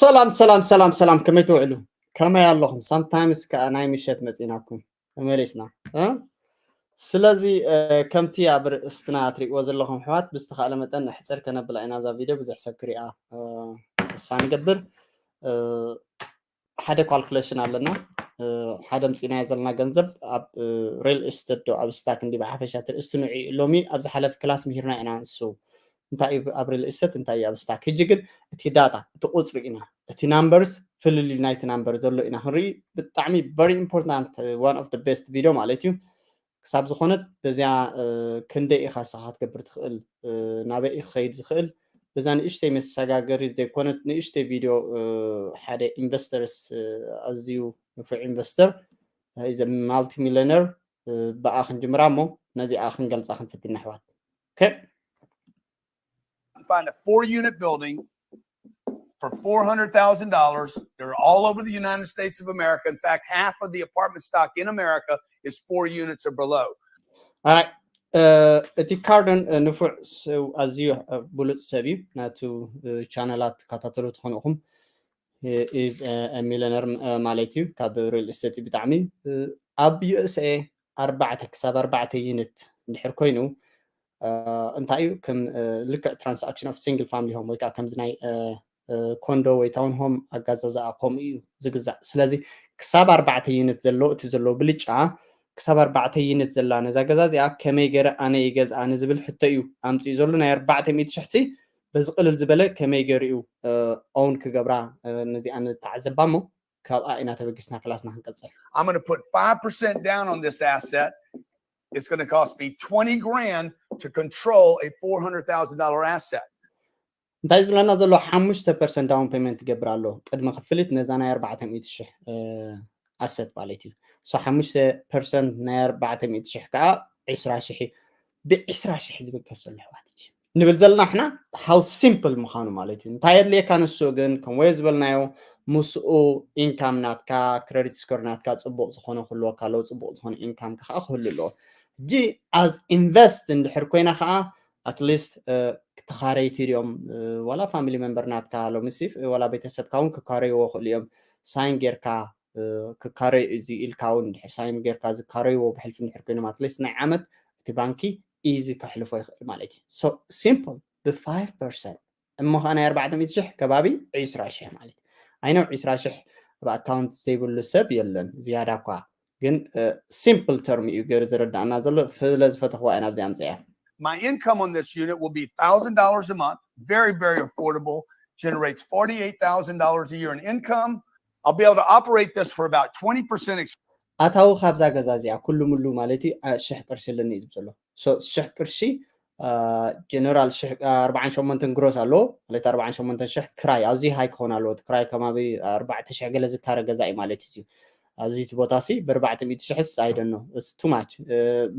ሰላም ሰላም ሰላም ሰላም፣ ከመይ ትውዕሉ? ከመይ ኣለኹም? ሳምታይምስ ከኣ ናይ ምሸት መጺናኩም ተመሊስና። እ? ስለዚ እ፣ ከምቲ ኣብ ርእስትና እትርእይዎ ዘለኹም ኣሕዋት፣ ብዝተኻእለ መጠን ንሕጽር ከነብላ ኢና እዛ ቪድዮ፣ ብዙሕ ሰብ ክሪኣ እ፣ ተስፋ ንገብር። እ፣ ሓደ ካልኩሌሽን ኣለና። እ፣ ሓደ ምጺናዮ ዘለና ገንዘብ ኣብ ሪል ኤስቴት ዶ ኣብ ስታክ እንዲ ብሓፈሻ ትርእስቲ ንዑ ሎሚ ኣብ ዝሓለፈ ክላስ ምሂርና ኢና። ንሱ እንታይ እዩ ኣብ ሪል ኤስቴት፣ እንታይ እዩ ኣብ ስታክ። ሕጂ ግን እቲ ዳታ፣ እቲ ቁጽሪ ኢና፣ እቲ ናምበርስ፣ ፍልልዩ ናይቲ ናምበር ዘሎ ኢና ክንርኢ። ብጣዕሚ very important፣ one of the best video ማለት እዩ። ክሳብ ዝኾነት በዚኣ እ፣ ክንደይ ኢኻ ንስኻ ክትገብር ትኽእል፣ እ፣ ናበይ እዩ ክኸይድ ዝኽእል፣ በዛ ንእሽተይ መሰጋገሪ ዘይኮነት ንእሽተይ ቪድዮ እ፣ ሓደ ኢንቨስተርስ እ፣ ኣዝዩ ንፉዕ ኢንቨስተር ኢዘ ማልቲ ሚሊዮነር ብኣ ክንጅምራ እሞ ነዚኣ ክንገልጻ ክንፍትን ኣሕዋት። ኦኬ። Find a four unit building for four hundred thousand dollars. They're all over the United States of America. In fact, half of the apartment stock in America is four units or below. ኣይ፣ እ፣ እቲ ካርደን እ፣ ንፉዕ ሰብ፣ ኣዝዩ እ፣ ብሉጽ ሰብ እዩ። ናቱ እ፣ ቻነላት ትከታተሉ ትኾንኹም ኢዝ ሚሊዮነር ማለት እዩ። ካብ ሪል ኤስቴት ብጣዕሚ እ፣ ኣብ ዩ ኤስ ኤ ኣርባዕተ ክሳብ ኣርባዕተ ዩኒት እንድሕር ኮይኑ እ፣ እንታይ እዩ ከም እ፣ ልክዕ ትራንሳክሽን ኦፍ ሲንግል ፋሚሊ ሆም ወይ ከዓ ከምዚ ናይ እ፣ እ፣ ኮንዶ ወይ ታውን ሆም ኣጋዛዝኣ ከምኡ እዩ ዝግዛእ። ስለዚ ክሳብ ኣርባዕተ ዩኒት ዘሎ እቲ ዘሎ ብልጫ ክሳብ ኣርባዕተ ዩኒት ዘላ ነዛ ገዛ እዚኣ ከመይ ገይረ ኣነ ይገዝኣ ንዝብል ሕቶ እዩ ኣምፅኡ ዘሎ። ናይ ኣርባዕተ ሚእቲ ሽሕ ሲ በዚ ቅልል ዝበለ ከመይ ገይሩ እዩ ኦውን ክገብራ እ፣ ነዚኣ ንተዓዘባ እሞ ካብኣ ኢና ተበጊስና ክላስና ክንቀፅል። I'm going to put five percent down on this asset. It's going to cost me twenty grand to control a four hundred thousand dollar asset. እንታይ ዝብለና ዘሎ ሓሙሽተ ፐርሰንት ዳውን ፔመንት ይገብር ኣሎ ቅድሚ ክፍሊት ነዛ ናይ ኣርባዕተ ሚእቲ ሽሕ ኣሰት ማለት እዩ። ሶ ሓሙሽተ ፐርሰንት ናይ ኣርባዕተ ሚእቲ ሽሕ ከዓ ዕስራ ሽሕ እዩ። ብዕስራ ሽሕ ዝብገስ ዘሎ ኣሕዋት ሕጂ ንብል ዘለና ንሕና how simple ምዃኑ ማለት እዩ። እንታይ የድልየካ ንሱ ግን ከም ወይ ዝበልናዮ ምስኡ ኢንካም ናትካ ክረዲት ስኮር ናትካ ፅቡቕ ዝኾነ ክህልወካ ኣለዎ፣ ፅቡቕ ዝኾነ ኢንካም ከዓ ክህሉ ኣለዎ። ሕጂ ኣዝ ኢንቨስት እንድሕር ኮይና ከዓ ኣትሊስት ተኻረይቲ ድዮም እ፣ ዋላ ፋሚሊ ሜምበር ናትካ ሎሚ ሲ ዋላ ቤተሰብካ እውን ክካረይዎ ይኽእሉ እዮም። ሳይን ጌርካ እ፣ ክካረይ እዚ ኢልካ እውን ድሕር ሳይን ጌርካ ዝካረይዎ ብሕልፊ እንድሕር ኮይኖም ኣትሊስት ናይ ዓመት እቲ ባንኪ ኢዚ ከሕልፎ ይኽእል ማለት እዩ። ሶ ሲምፕል ብ ፋይቭ ፐርሰንት እሞ ከዓ ናይ ኣርባዕተ ሚእቲ ሽሕ ከባቢ ዕስራ ሽሕ ማለት እዩ። ኣይነው ዕስራ ሽሕ ኣብ ኣካውንት ዘይብሉ ሰብ የለን ዝያዳ እኳ ግን ሲምፕል ተርም እዩ ገይሩ ዝረዳእና ዘሎ። ስለ ዝፈተኽዋ ኢና ኣብዚ ኣምፅያ። My income on this unit will be thousand dollars a month, very, very affordable, generates forty-eight thousand dollars a year in income. I'll be able to operate this for about twenty percent. ኣታዊ ካብዛ ገዛ እዚኣ ኩሉ ሙሉ ማለት እዩ አ፣ ሽሕ ቅርሺ ኣለኒ እዩ ዝብል ዘሎ። ሶ ሽሕ ቅርሺ ጀነራል ሽሕ ኣርባዓን ሸሞንተን ግሮስ ኣለዎ ማለት ኣርባዓን ሸሞንተን ሽሕ ክራይ ኣዝዩ ሃይ ክኸውን ኣለዎ። እቲ ክራይ ከማቢ ኣርባዕተ ሽሕ ገለ ዝካረ ገዛ እዩ ማለት እዩ። ኣብዚ እቲ ቦታ ሲ ብኣርባዕተ ሚእቲ ሽሕስ ኣይደኖ ቱ ማች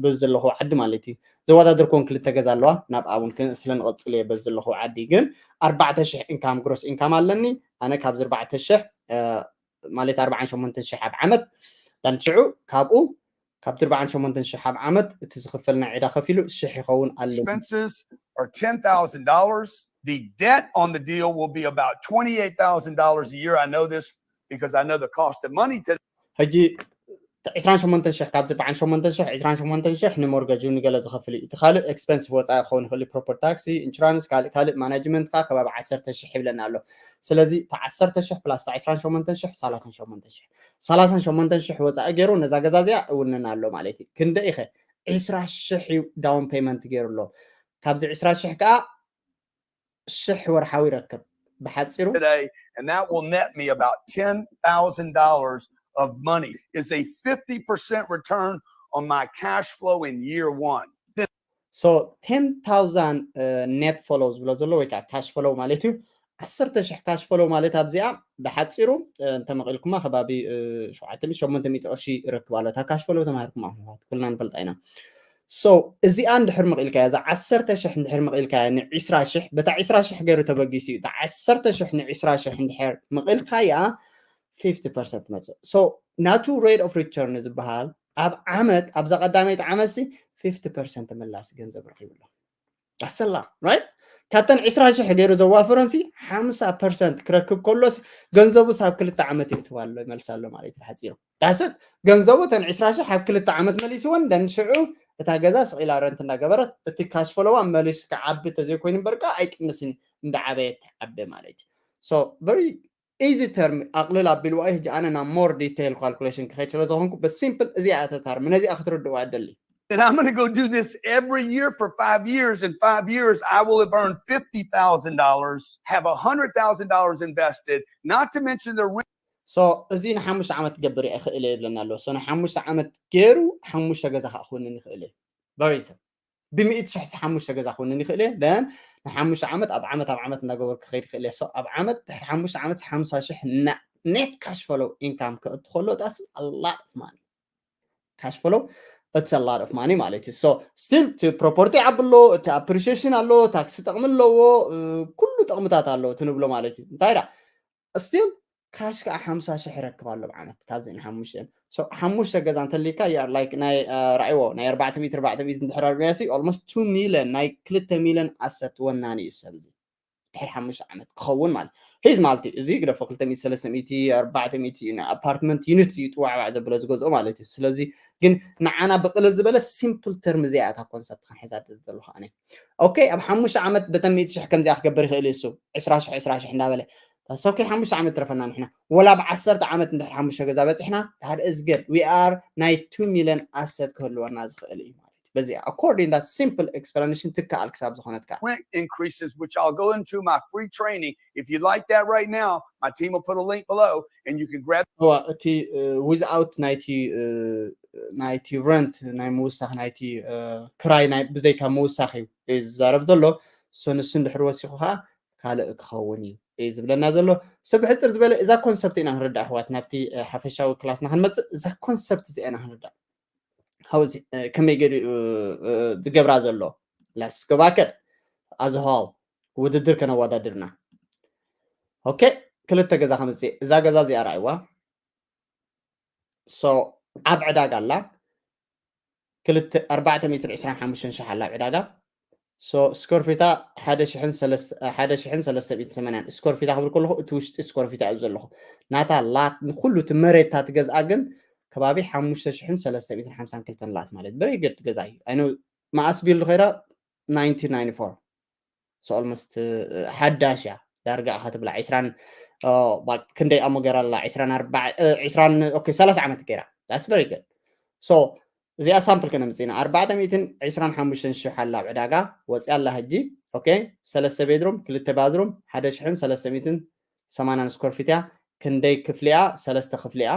በዚ ዘለኹ ዓዲ ማለት እዩ። ዘወዳድር ኮን ክልተ ገዛ ኣለዋ ናብ ኣውን ስለ ንቐፅል እየ በዚ ዘለኹ ዓዲ ግን ኣርባዕተ ሽሕ ኢንካም ግሮስ ኢንካም ኣለኒ። ኣነ ካብዚ ኣርባዕተ ሽሕ ማለት ኣርባዓን ሸሞንተን ሽሕ ኣብ ዓመት ዳንሽዑ ካብኡ ካብቲ ኣርባዓን ሸሞንተን ሽሕ ኣብ ዓመት እቲ ዝኽፈል ናይ ዕዳ ከፊሉ ሽሕ ይኸውን ኣሎ። Expenses are ten thousand dollars. The debt on the deal will be about twenty-eight thousand dollars a year. I know this because I know the cost of money today. ሕጂ ዕስራን ሸሞንተን ሽሕ ካብዚ ኣርባዓን ሸሞንተን ሽሕ ዕስራን ሸሞንተን ሽሕ ንሞርገጅ ንገለ ዝኸፍል እዩ። እቲ ካልእ ኤክስፐንስ ወፃኢ ክኸውን ይኽእል እዩ። ፕሮፐርቲ ታክሲ፣ ኢንሹራንስ፣ ካልእ ካልእ ማናጅመንትካ ከባቢ ዓሰርተ ሽሕ ይብለና ኣሎ። ስለዚ እቲ ዓሰርተ ሽሕ ፕላስ ዕስራን ሸሞንተን ሽሕ ሰላሳን ሸሞንተን ሽሕ ሰላሳን ሸሞንተን ሽሕ ወፃኢ ገይሩ ነዛ ገዛ እዚኣ እውንን ኣሎ ማለት እዩ። ክንደይ ኢኸ ዕስራ ሽሕ እዩ ዳውን ፔመንት ገይሩ ኣሎ። ካብዚ ዕስራ ሽሕ ከዓ ሽሕ ወርሓዊ ይረክብ ብሓፂሩ today, and that will net me about ten thousand dollars of money. It's a fifty percent return on my cash flow in year one. So ten thousand net flow ዝብሎ ዘሎ ወይ ከዓ ካሽ ፍሎው ማለት እዩ። ዓሰርተ ሽሕ ካሽ ፍሎው ማለት ኣብዚኣ ብሓፂሩ እ፣ እንተመቒልኩማ ከባቢ እ፣ ሸውዓተ ሚእቲ ሸሞንተ ሚእቲ ቅርሺ ይረክብ ኣሎ። እታ ካሽ ፍሎው ተማሂርኩማ ኣሕዋት ኩልና ንፈልጣ ኢና። So እዚኣ እንድሕር መቒልካያ እዛ ዓሰርተ ሽሕ እንድሕር መቒልካያ ንዒስራ ሽሕ በታ ዒስራ ሽሕ ገይሩ ተበጊሱ እዩ። እታ ዓሰርተ ሽሕ ንዒስራ ሽሕ እንድሕር መቒልካያ ፊፍቲ ፐርሰንት መፅእ። So ናቱ ሬት ኦፍ ሪተርን ዝበሃል ኣብ ዓመት ኣብዛ ቀዳመይቲ ዓመት ሲ ፊፍቲ ፐርሰንት ምላስ ገንዘብ ረኺቡ ኣሎ። ኣሰላ ራይት ካብተን ዕስራ ሽሕ ገይሩ ዘዋፈሮንሲ ሓምሳ ፐርሰንት ክረክብ ከሎስ ገንዘቡ ሳብ ክልተ ዓመት የእትዋ ኣሎ ይመልሳ ኣሎ ማለት እዩ። ሓፂሩ ዳሰት ገንዘቡ ተን ዕስራ ሽሕ ኣብ ክልተ ዓመት መሊስወን ደን ሽዑ እታ ገዛ ስቕ ኢላ ረንት እናገበረት እቲ ካሽ ፈለዋ መሊስ ክዓቢ ተዘይኮይኑ እምበርካ ኣይቅንስን እንዳዓበየ ትዓበ ማለት እዩ። So very easy term ኣቕልል ኣቢልዋ እዩ። ሕጂ ኣነ ናብ more detail calculation ክኸይድ ስለ ዝኾንኩ ብሲምፕል እዚኣ እተታርም ነዚኣ ክትርድዋ ኣደሊ And I'm going to go do this every year for five years. In five years, I will have earned fifty thousand dollars, have a hundred thousand dollars invested, not to mention the rent. So እዚ ንሓሙሽተ ዓመት ክገብር እየ ክእል እየ ይብለና ኣሎ። So ንሓሙሽተ ዓመት ገይሩ ሓሙሽተ ገዛ ከዓ ክውንን ይኽእል እየ። በሪሰ ብሚእቲ ሽሕ ሓሙሽተ ገዛ ክውንን ይኽእል እየ። Then ንሓሙሽተ ዓመት ኣብ ዓመት ኣብ ዓመት እናገበሩ ክኸይድ ይኽእል እየ። So ኣብ ዓመት ድሕሪ ሓሙሽተ ዓመት ሓምሳ ሽሕ net cash flow income ክእቱ ከሎ that's a lot of money. Cash flow it's a lot of money ማለት እዩ። So still እቲ property ዓቢ ኣሎ፣ እቲ appreciation ኣሎ፣ ታክሲ ጠቕሚ ኣለዎ፣ ኩሉ ጠቕምታት ኣለዎ እቲ ንብሎ ማለት እዩ። እንታይ ዳ still ካሽ ከዓ ሓምሳ ሽሕ ይረክብ ኣሎ ብዓመት ካብዚ ንሓሙሽተ። So ሓሙሽተ ገዛ እንተሊካ like ናይ ራእይዎ ናይ ኣርባዕተ ሚእቲ ኣርባዕተ ሚእቲ እንድሕር ኣርቢያሲ almost two million ናይ ክልተ ሚሊዮን ኣሰት ወናኒ እዩ ሰብ እዚ ድሕሪ ሓሙሽተ ዓመት ክኸውን ማለት ሂዝ ማልቲ እዚ ግደፎ ክልተ ሚእቲ ሰለስተ ሚእቲ ኣርባዕተ ሚእቲ ኣፓርትመንት ዩኒት እዩ ጥዋዕዋዕ ዘብሎ ዝገዝኦ ማለት እዩ። ስለዚ ግን ንዓና ብቅልል ዝበለ ሲምፕል ተርም እዚኣ እታ ኮንሰፕት ክንሕዛ ዘለኹ ኣነ። ኦኬ ኣብ ሓሙሽተ ዓመት በተን ሚእቲ ሽሕ ከምዚኣ ክገብር ይኽእል እዩ እሱ ዕስራ ሽሕ ዕስራ ሽሕ እንዳበለ ሶኪ ሓሙሽተ ዓመት ትረፈና ንሕና ወላ ብ ዓሰርተ ዓመት እንድሕር ሓሙሽተ ገዛ በፂሕና ታድ እዝገድ we are ናይ two million ኣሰት ክህልወና ዝኽእል እዩ ማለት እዩ። በዚኣ according that simple explanation ትከኣል ክሳብ ዝኾነትካ Rent increases, which I'll go into my free training. If you like that right now, my team will put a link below and you can grab እዋ እቲ without ናይቲ ናይቲ ረንት ናይ ምውሳኽ ናይቲ ክራይ ናይ ብዘይካ ምውሳኽ እዩ ዝዛረብ ዘሎ። So ንሱ እንድሕር ወሲኹ ከዓ ካልእ ክኸውን እዩ እዩ ዝብለና ዘሎ። ሰብ ብሕፅር ዝበለ እዛ ኮንሰፕት ኢና ክንርዳእ ኣሕዋት ናብቲ ሓፈሻዊ ክላስና ክንመፅእ እዛ ኮንሰፕት እዚኣ ኢና ክንርዳእ። ከመይ ገይሩ ዝገብራ ዘሎ let's go back as a whole ውድድር ከነወዳድርና። ኦኬ ክልተ ገዛ ከምፅእ እዛ ገዛ እዚኣ ረኣይዋ። So ኣብ ዕዳጋ ኣላ ክልተ ኣርባዕተ ሚእትን ዕስራን ሓሙሽተን ሽሕ ኣላ ኣብ ዕዳጋ። So ስኮር ፊታ ሓደ ሽሕን ሰለስተ ሚእትን ሰማንያን ስኮር ፊታ ክብል ከለኹ እቲ ውሽጢ ስኮር ፊታ እዩ ዘለኹ ናታ ላት ንኩሉ እቲ መሬት እታ ትገዝኣ ግን ከባቢ ሓሙሽተ ሽሕን ሰለስተ ሚእትን ሓምሳን ክልተን ላት ማለት very good ገዛ እዩ። ኣይ ኖ መኣስ ቢልድ ኸይዳ ናይንቲን ናይንቲ ፎር so almost ሓዳሽ እያ ዳርጋ ኢኻ ትብላ ዕስራን ክንደይ ኣሞ ገይራ ኣላ ዕስራን ኣርባዕተ ዕስራን okay ሰላሳ ዓመት ገይራ that's very good። So እዚኣ ሳምፕል ከነምፅእ ኢና ኣርባዕተ ሚእትን ዕስራን ሓሙሽተን ሽሕ ኣላ ኣብ ዕዳጋ ወፂኣ ኣላ ሕጂ okay ሰለስተ ቤድሩም ክልተ ባዝሩም ሓደ ሽሕን ሰለስተ ሚእትን ሰማንያን ስኮር ፊት እያ። ክንደይ ክፍሊ እያ? ሰለስተ ክፍሊ እያ።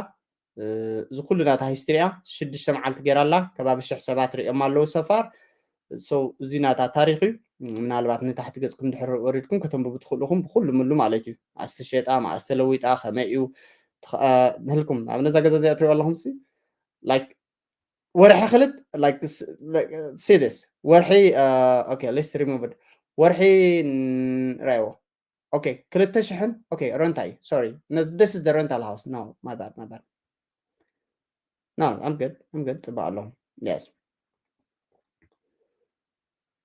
እዚ ኩሉ ናታ ሂስትሪ እያ ሽዱሽተ መዓልቲ ገይራ ኣላ ከባቢ ሽሕ ሰባት ሪኦም ኣለዉ so far። So እዚ ናታ ታሪክ እዩ። ምናልባት ንታሕቲ ገፅኩም ድሕር ወሪድኩም ከተንብቡ ትኽእሉ ኢኹም ብኩሉ ምሉ ማለት እዩ። ኣስተሸጣ መኣስ ተለዊጣ ከመይ እዩ ንህልኩም ኣብ ነዛ ገዛ እዚኣ ትሪኦ ኣለኹም like ወርሒ ክልት like see this ወርሒ okay let's remove ወርሒ ራይዎ okay ክልተ ሽሕን okay ረንታ እዩ sorry this is the rental house no my bad my bad no I'm good I'm good ፅባቅ ኣለኹ yes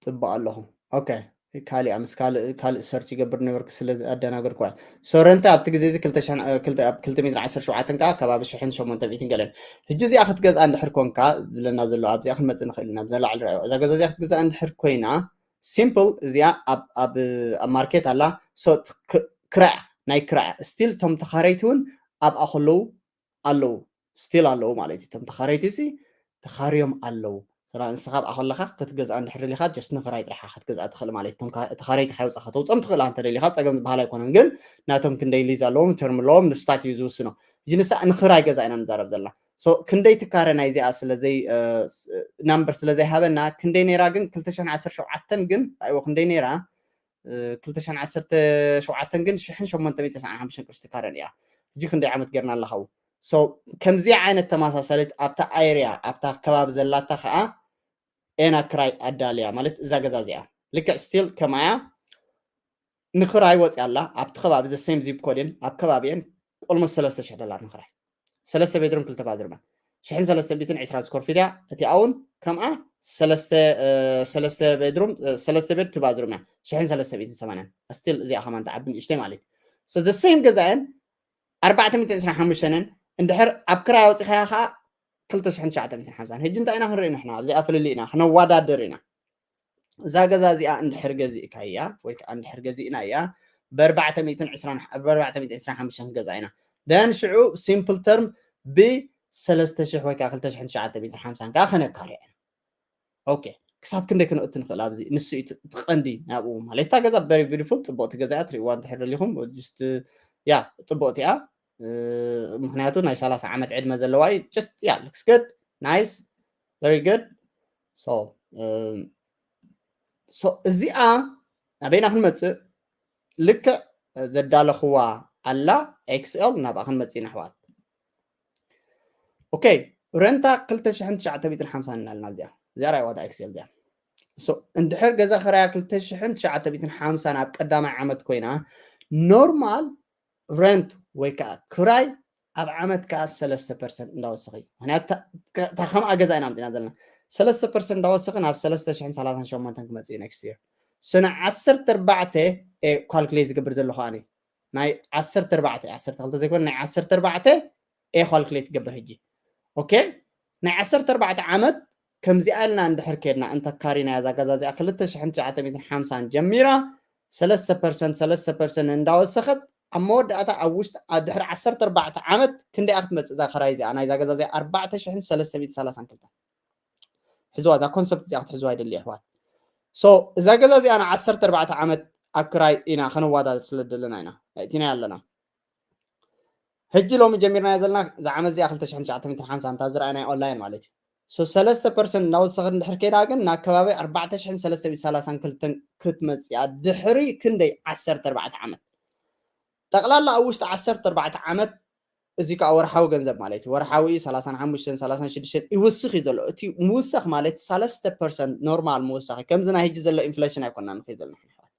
ፅባቅ ኣለኹ okay ካሊእ ምስ ካልእ ካልእ ሰርች ይገብር ነበርኩ ስለዚ ኣደናገርኩ so ረንታ ኣብቲ ግዜ እዚ ክልተ ሚእትን ዓሰርተ ሸውዓተን ከዓ ከባቢ ሽሕን ሸሞንተ ሚእትን ገለን ሕጂ እዚኣ ክትገዝኣ እንድሕር ኮንካ ዝብለና ዘሎ ኣብዚኣ ክንመፅእ ንኽእል ኢና ብዛ ላዕሊ ርኣዮ እዛ ገዛ እዚኣ ክትገዝኣ እንድሕር ኮይና ሲምፕል እዚኣ ኣብ ማርኬት ኣላ ክራያ ናይ ክራያ still እቶም ተኻረይቲ እውን ኣብኣ ከለዉ ኣለዉ still ኣለዉ ማለት እዩ እቶም ተኻረይቲ ሲ ተኻርዮም ኣለዉ ስራ ንስኻ ኣብኣ ከለኻ ክትገዝኣ እንድሕር ደሊኻ just ንኽራይ ጥራሓ ክትገዝኣ ትኽእል ማለት እዩ ተኻረይቲ ካይውፃ ከተውፅኦም ትኽእል እንተ ደሊኻ ፀገም ዝበሃል ኣይኮነን ግን ናቶም ክንደይ ሊዝ ኣለዎም ተርም ኣለዎም ንስታት እዩ ዝውስኖ ሕጂ ንሳ ንኽራይ ገዛ ኢና ንዛረብ ዘለና ክንደይ ትካረ ናይዚኣ ስለዘይ ናምበር ስለዘይሃበና ክንደይ ነይራ ግን ክልተ ሽሕን ዓሰርተ ሸውዓተን ግን ኣይዎ ክንደይ ነይራ ክልተ ሽሕን ዓሰርተ ሸውዓተን ግን ሽሕን ሸሞንተ ሚእትን ተስዓን ሓሙሽተን ቅርሺ ትካረን እያ ሕጂ ክንደይ ዓመት ገርና ኣለኻው ከምዚ ዓይነት ተመሳሳሊት ኣብታ ኣይርያ ኣብታ ከባቢ ዘላታ ከዓ ኤና ክራይ ኣዳልያ ማለት እዛ ገዛ እዚኣ ልክዕ ስቲል ከማያ ንክራይ ወፅያ ኣላ ኣብቲ ከባቢ ዘ ሴም ዚፕ ኮድን ኣብ ከባቢአን ኦልሞስት ሰለስተ ሽሕ ዶላር ንክራይ ሰለስተ ቤድሩም ክልተ ባዝርመ ሽሕን ሰለስተ ሚእትን ዕስራን ስኮር ፊት እያ። እቲኣ እውን ከምኣ ሰለስተ ሰለስተ ቤድሩም ሰለስተ ቤድ ቱ ባዝሩም እያ። ሽሕን ሰለስተ ሚእትን ሰማንያን ስቲል እዚኣ ከማን ትዓቢ ንእሽተይ ማለት እዩ። ሴም ገዛየን ኣርባዕተ ሚእትን ዕስራን ሓሙሽተን እንድሕር ኣብ ክራይ ኣውፂኻያ ከዓ ክልተ ሽሕን ትሽዓተ ሚእትን ሓምሳን። ሕጂ እንታይ ኢና ክንርኢ ንሕና ኣብዚኣ ፍልልይ ኢና ክነዋዳድር ኢና። እዛ ገዛ እዚኣ እንድሕር ገዚእካ እያ ወይ ከዓ እንድሕር ገዚእና እያ ብኣርባዕተ ሚእትን ዕስራን ሓሙሽተን ገዛ ኢና ደን ሽዑ ሲምፕል ተርም ብሰለስተ ሽሕ ወይ ከዓ ክልተ ሽሕን ትሽዓተ ሚእትን ሓምሳን ከዓ ከነካርያ ኢና። ኦኬ ክሳብ ክንደይ ክንእቱ ንኽእል ኣብዚ ንሱ እዩ ትቐንዲ ናብኡ ማለት እታ ገዛ በሪ ቢዩቲፉል ፅቡቕቲ ገዛ እያ ትሪእዋ እንድሕር ደሊኹም ጅስት ያ ፅቡቕቲ እያ። ምክንያቱ ናይ ሰላሳ ዓመት ዕድመ ዘለዋ እዩ just yeah looks good nice very good so so እዚኣ ኣበይና ክንመፅእ ልክዕ ዘዳለኽዋ ኣላ ኤክስኤል ናብኣ ክንመፅእ ኢና ኣሕዋት። ኦኬ ረንታ ክልተ ሽሕን ትሽዓተ ሚእትን ሓምሳን እናልና እዚኣ እዚኣ ራይ ዋዳ ኤክስኤል እዚኣ እንድሕር ገዛ ክራያ ክልተ ሽሕን ትሽዓተ ሚእትን ሓምሳን ኣብ ቀዳማይ ዓመት ኮይና ኖርማል ረንት ወይ ከዓ ክራይ ኣብ ዓመት ከዓ ሰለስተ ፐርሰንት እንዳወሰኸ እዩ። ምክንያቱ እታ ከምኣ ገዛ ኢና ምፅና ዘለና ሰለስተ ፐርሰንት እንዳወሰኸ ናብ ሰለስተ ሽሕን ሰላሳን ሸሞንተን ክመፅእ እዩ ኔክስት ይር። ስነ ዓሰርተ ኣርባዕተ ካልኩሌት ዝገብር ዘለኹ ኣነ ናይ ዓሰርተ ኣርባዕተ ዓሰርተ ክልተ ዘይኮነ ናይ ዓሰርተ ኣርባዕተ ኤ ካልኩሌት ይገብር ሕጂ። ኦኬ ናይ ዓሰርተ ኣርባዕተ ዓመት ከምዚኣ ኢልና እንድሕር ከድና እንተካሪና እዛ ገዛ እዚኣ ክልተ ሽሕን ትሽዓተ ሚእትን ሓምሳን ጀሚራ ሰለስተ ፐርሰንት ሰለስተ ፐርሰንት እንዳወሰኸት ኣብ መወዳእታ ኣብ ውሽጢ ድሕሪ ዓሰርተ ኣርባዕተ ዓመት ክንደይ ክትመፅእ እዛ ክራይ እዚኣ ናይዛ ገዛ እዚኣ ኣርባዕተ ሽሕን ሰለስተ ሚእትን ሰላሳን ክልተን ሕዝዋ እዛ ኮንሰፕት እዚኣ ክትሕዝዋ ይደሊ ኣሕዋት። ሶ እዛ ገዛ እዚኣ ን ዓሰርተ ኣርባዕተ ዓመት ኣብ ክራይ ኢና ከነዋዳድር ስለ ዘለና ኢና እቲና ኣለና። ሕጂ ሎሚ ጀሚርናዮ ዘለና እዛ ዓመት እዚኣ ክልተ ሽሕን ትሽዓተ ሚእትን ሓምሳን እንታ ዝረኣናዮ ኦንላይን ማለት እዩ። ሶ ሰለስተ ፐርሰንት እናወሰኸት እንድሕር ከይዳ ግን ናብ ከባቢ ኣርባዕተ ሽሕን ሰለስተ ሚእትን ሰላሳን ክልተን ክትመፅእ እያ ድሕሪ ክንደይ ዓሰርተ ኣርባዕተ ዓመት። ጠቕላላ ኣብ ውሽጢ ዓሰርተ ኣርባዕተ ዓመት እዚ ከዓ ወርሓዊ ገንዘብ ማለት እዩ። ወርሓዊ ሰላሳን ሓሙሽተን ሰላሳን ሽዱሽተን ይውስኽ እዩ ዘሎ። እቲ ምውሳኽ ማለት ሰለስተ ፐርሰንት ኖርማል ምውሳኽ እዩ። ከምዚ ናይ ሕጂ ዘሎ ኢንፍሌሽን ኣይኮና ንኸይ ዘለና ሕንሕዋት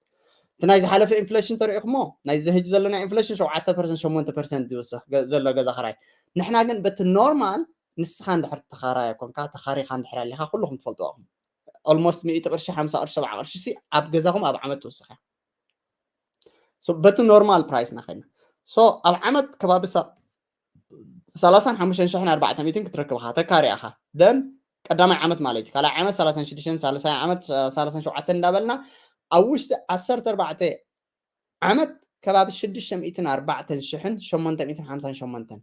እቲ ናይ ዝሓለፈ ኢንፍሌሽን ተሪኢኹሞ ናይ ዝሕጂ ዘለና ኢንፍሌሽን ሸውዓተ ፐርሰንት ሸሞንተ ፐርሰንት ዝውስኽ ዘሎ ገዛ ክራይ ንሕና ግን በቲ ኖርማል ንስኻ እንድሕር ተኻራያ ኮንካ ተኻሪኻ እንድሕር ኣሊኻ ኩልኹም ትፈልጥዋ ኢኹም ኦልሞስት ሚእቲ ቅርሺ ሓምሳ ቅርሺ ሰብዓ ቅርሺ ሲ ኣብ ገዛኹም ኣብ ዓመት ትውስኽ እያ። በቲ ኖርማል ፕራይስ ናኸይና ሶ ኣብ ዓመት ከባቢ ሰላሳን ሓሙሽተን ሽሕን ኣርባዕተ ሚእትን ክትረክብ ኢኻ ተካሪ ኢኻ ደን ቀዳማይ ዓመት ማለት እዩ ካልኣይ ዓመት ሰላሳን ሽዱሽተን ሳልሳይ ዓመት ሰላሳን ሸውዓተን እንዳበልና ኣብ ውሽጢ ዓሰርተ ኣርባዕተ ዓመት ከባቢ ሽዱሽተ ሚእትን ኣርባዕተን ሽሕን ሸሞንተ ሚእትን ሓምሳን ሸሞንተን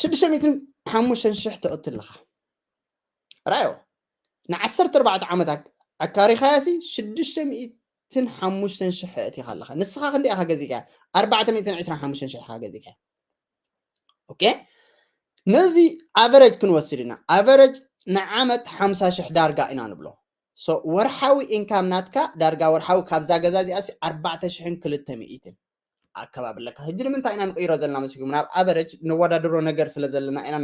ሽዱሽተ ሚእትን ሓሙሽተን ሽሕ ተእቱ ኣለኻ ራዮ ንዓሰርተ ኣርባዕተ ዓመት ኣካሪኻያ ሲ ሽዱሽተ ሚእትን ሓሙሽተን ሽሕ እቲኻ ኣለኻ ንስኻ ክንደይ ኢኻ ገዚእካ ኣርባዕተ ሚእትን ዕስራን ሓሙሽተን ሽሕ ኢኻ ገዚእካ ኦኬ ነዚ ኣቨረጅ ክንወስድ ኢና ኣቨረጅ ንዓመት ሓምሳ ሽሕ ዳርጋ ኢና ንብሎ ወርሓዊ ኢንካም ናትካ ዳርጋ ወርሓዊ ካብዛ ገዛ እዚኣ ኣርባዕተ ሽሕን ክልተ ሚእትን ኣከባቢ ኣለካ ሕጂ ንምንታይ ኢና ንቕይሮ ዘለና መስልኩም ናብ ኣቨረጅ ነወዳድሮ ነገር ስለ ዘለና ኢና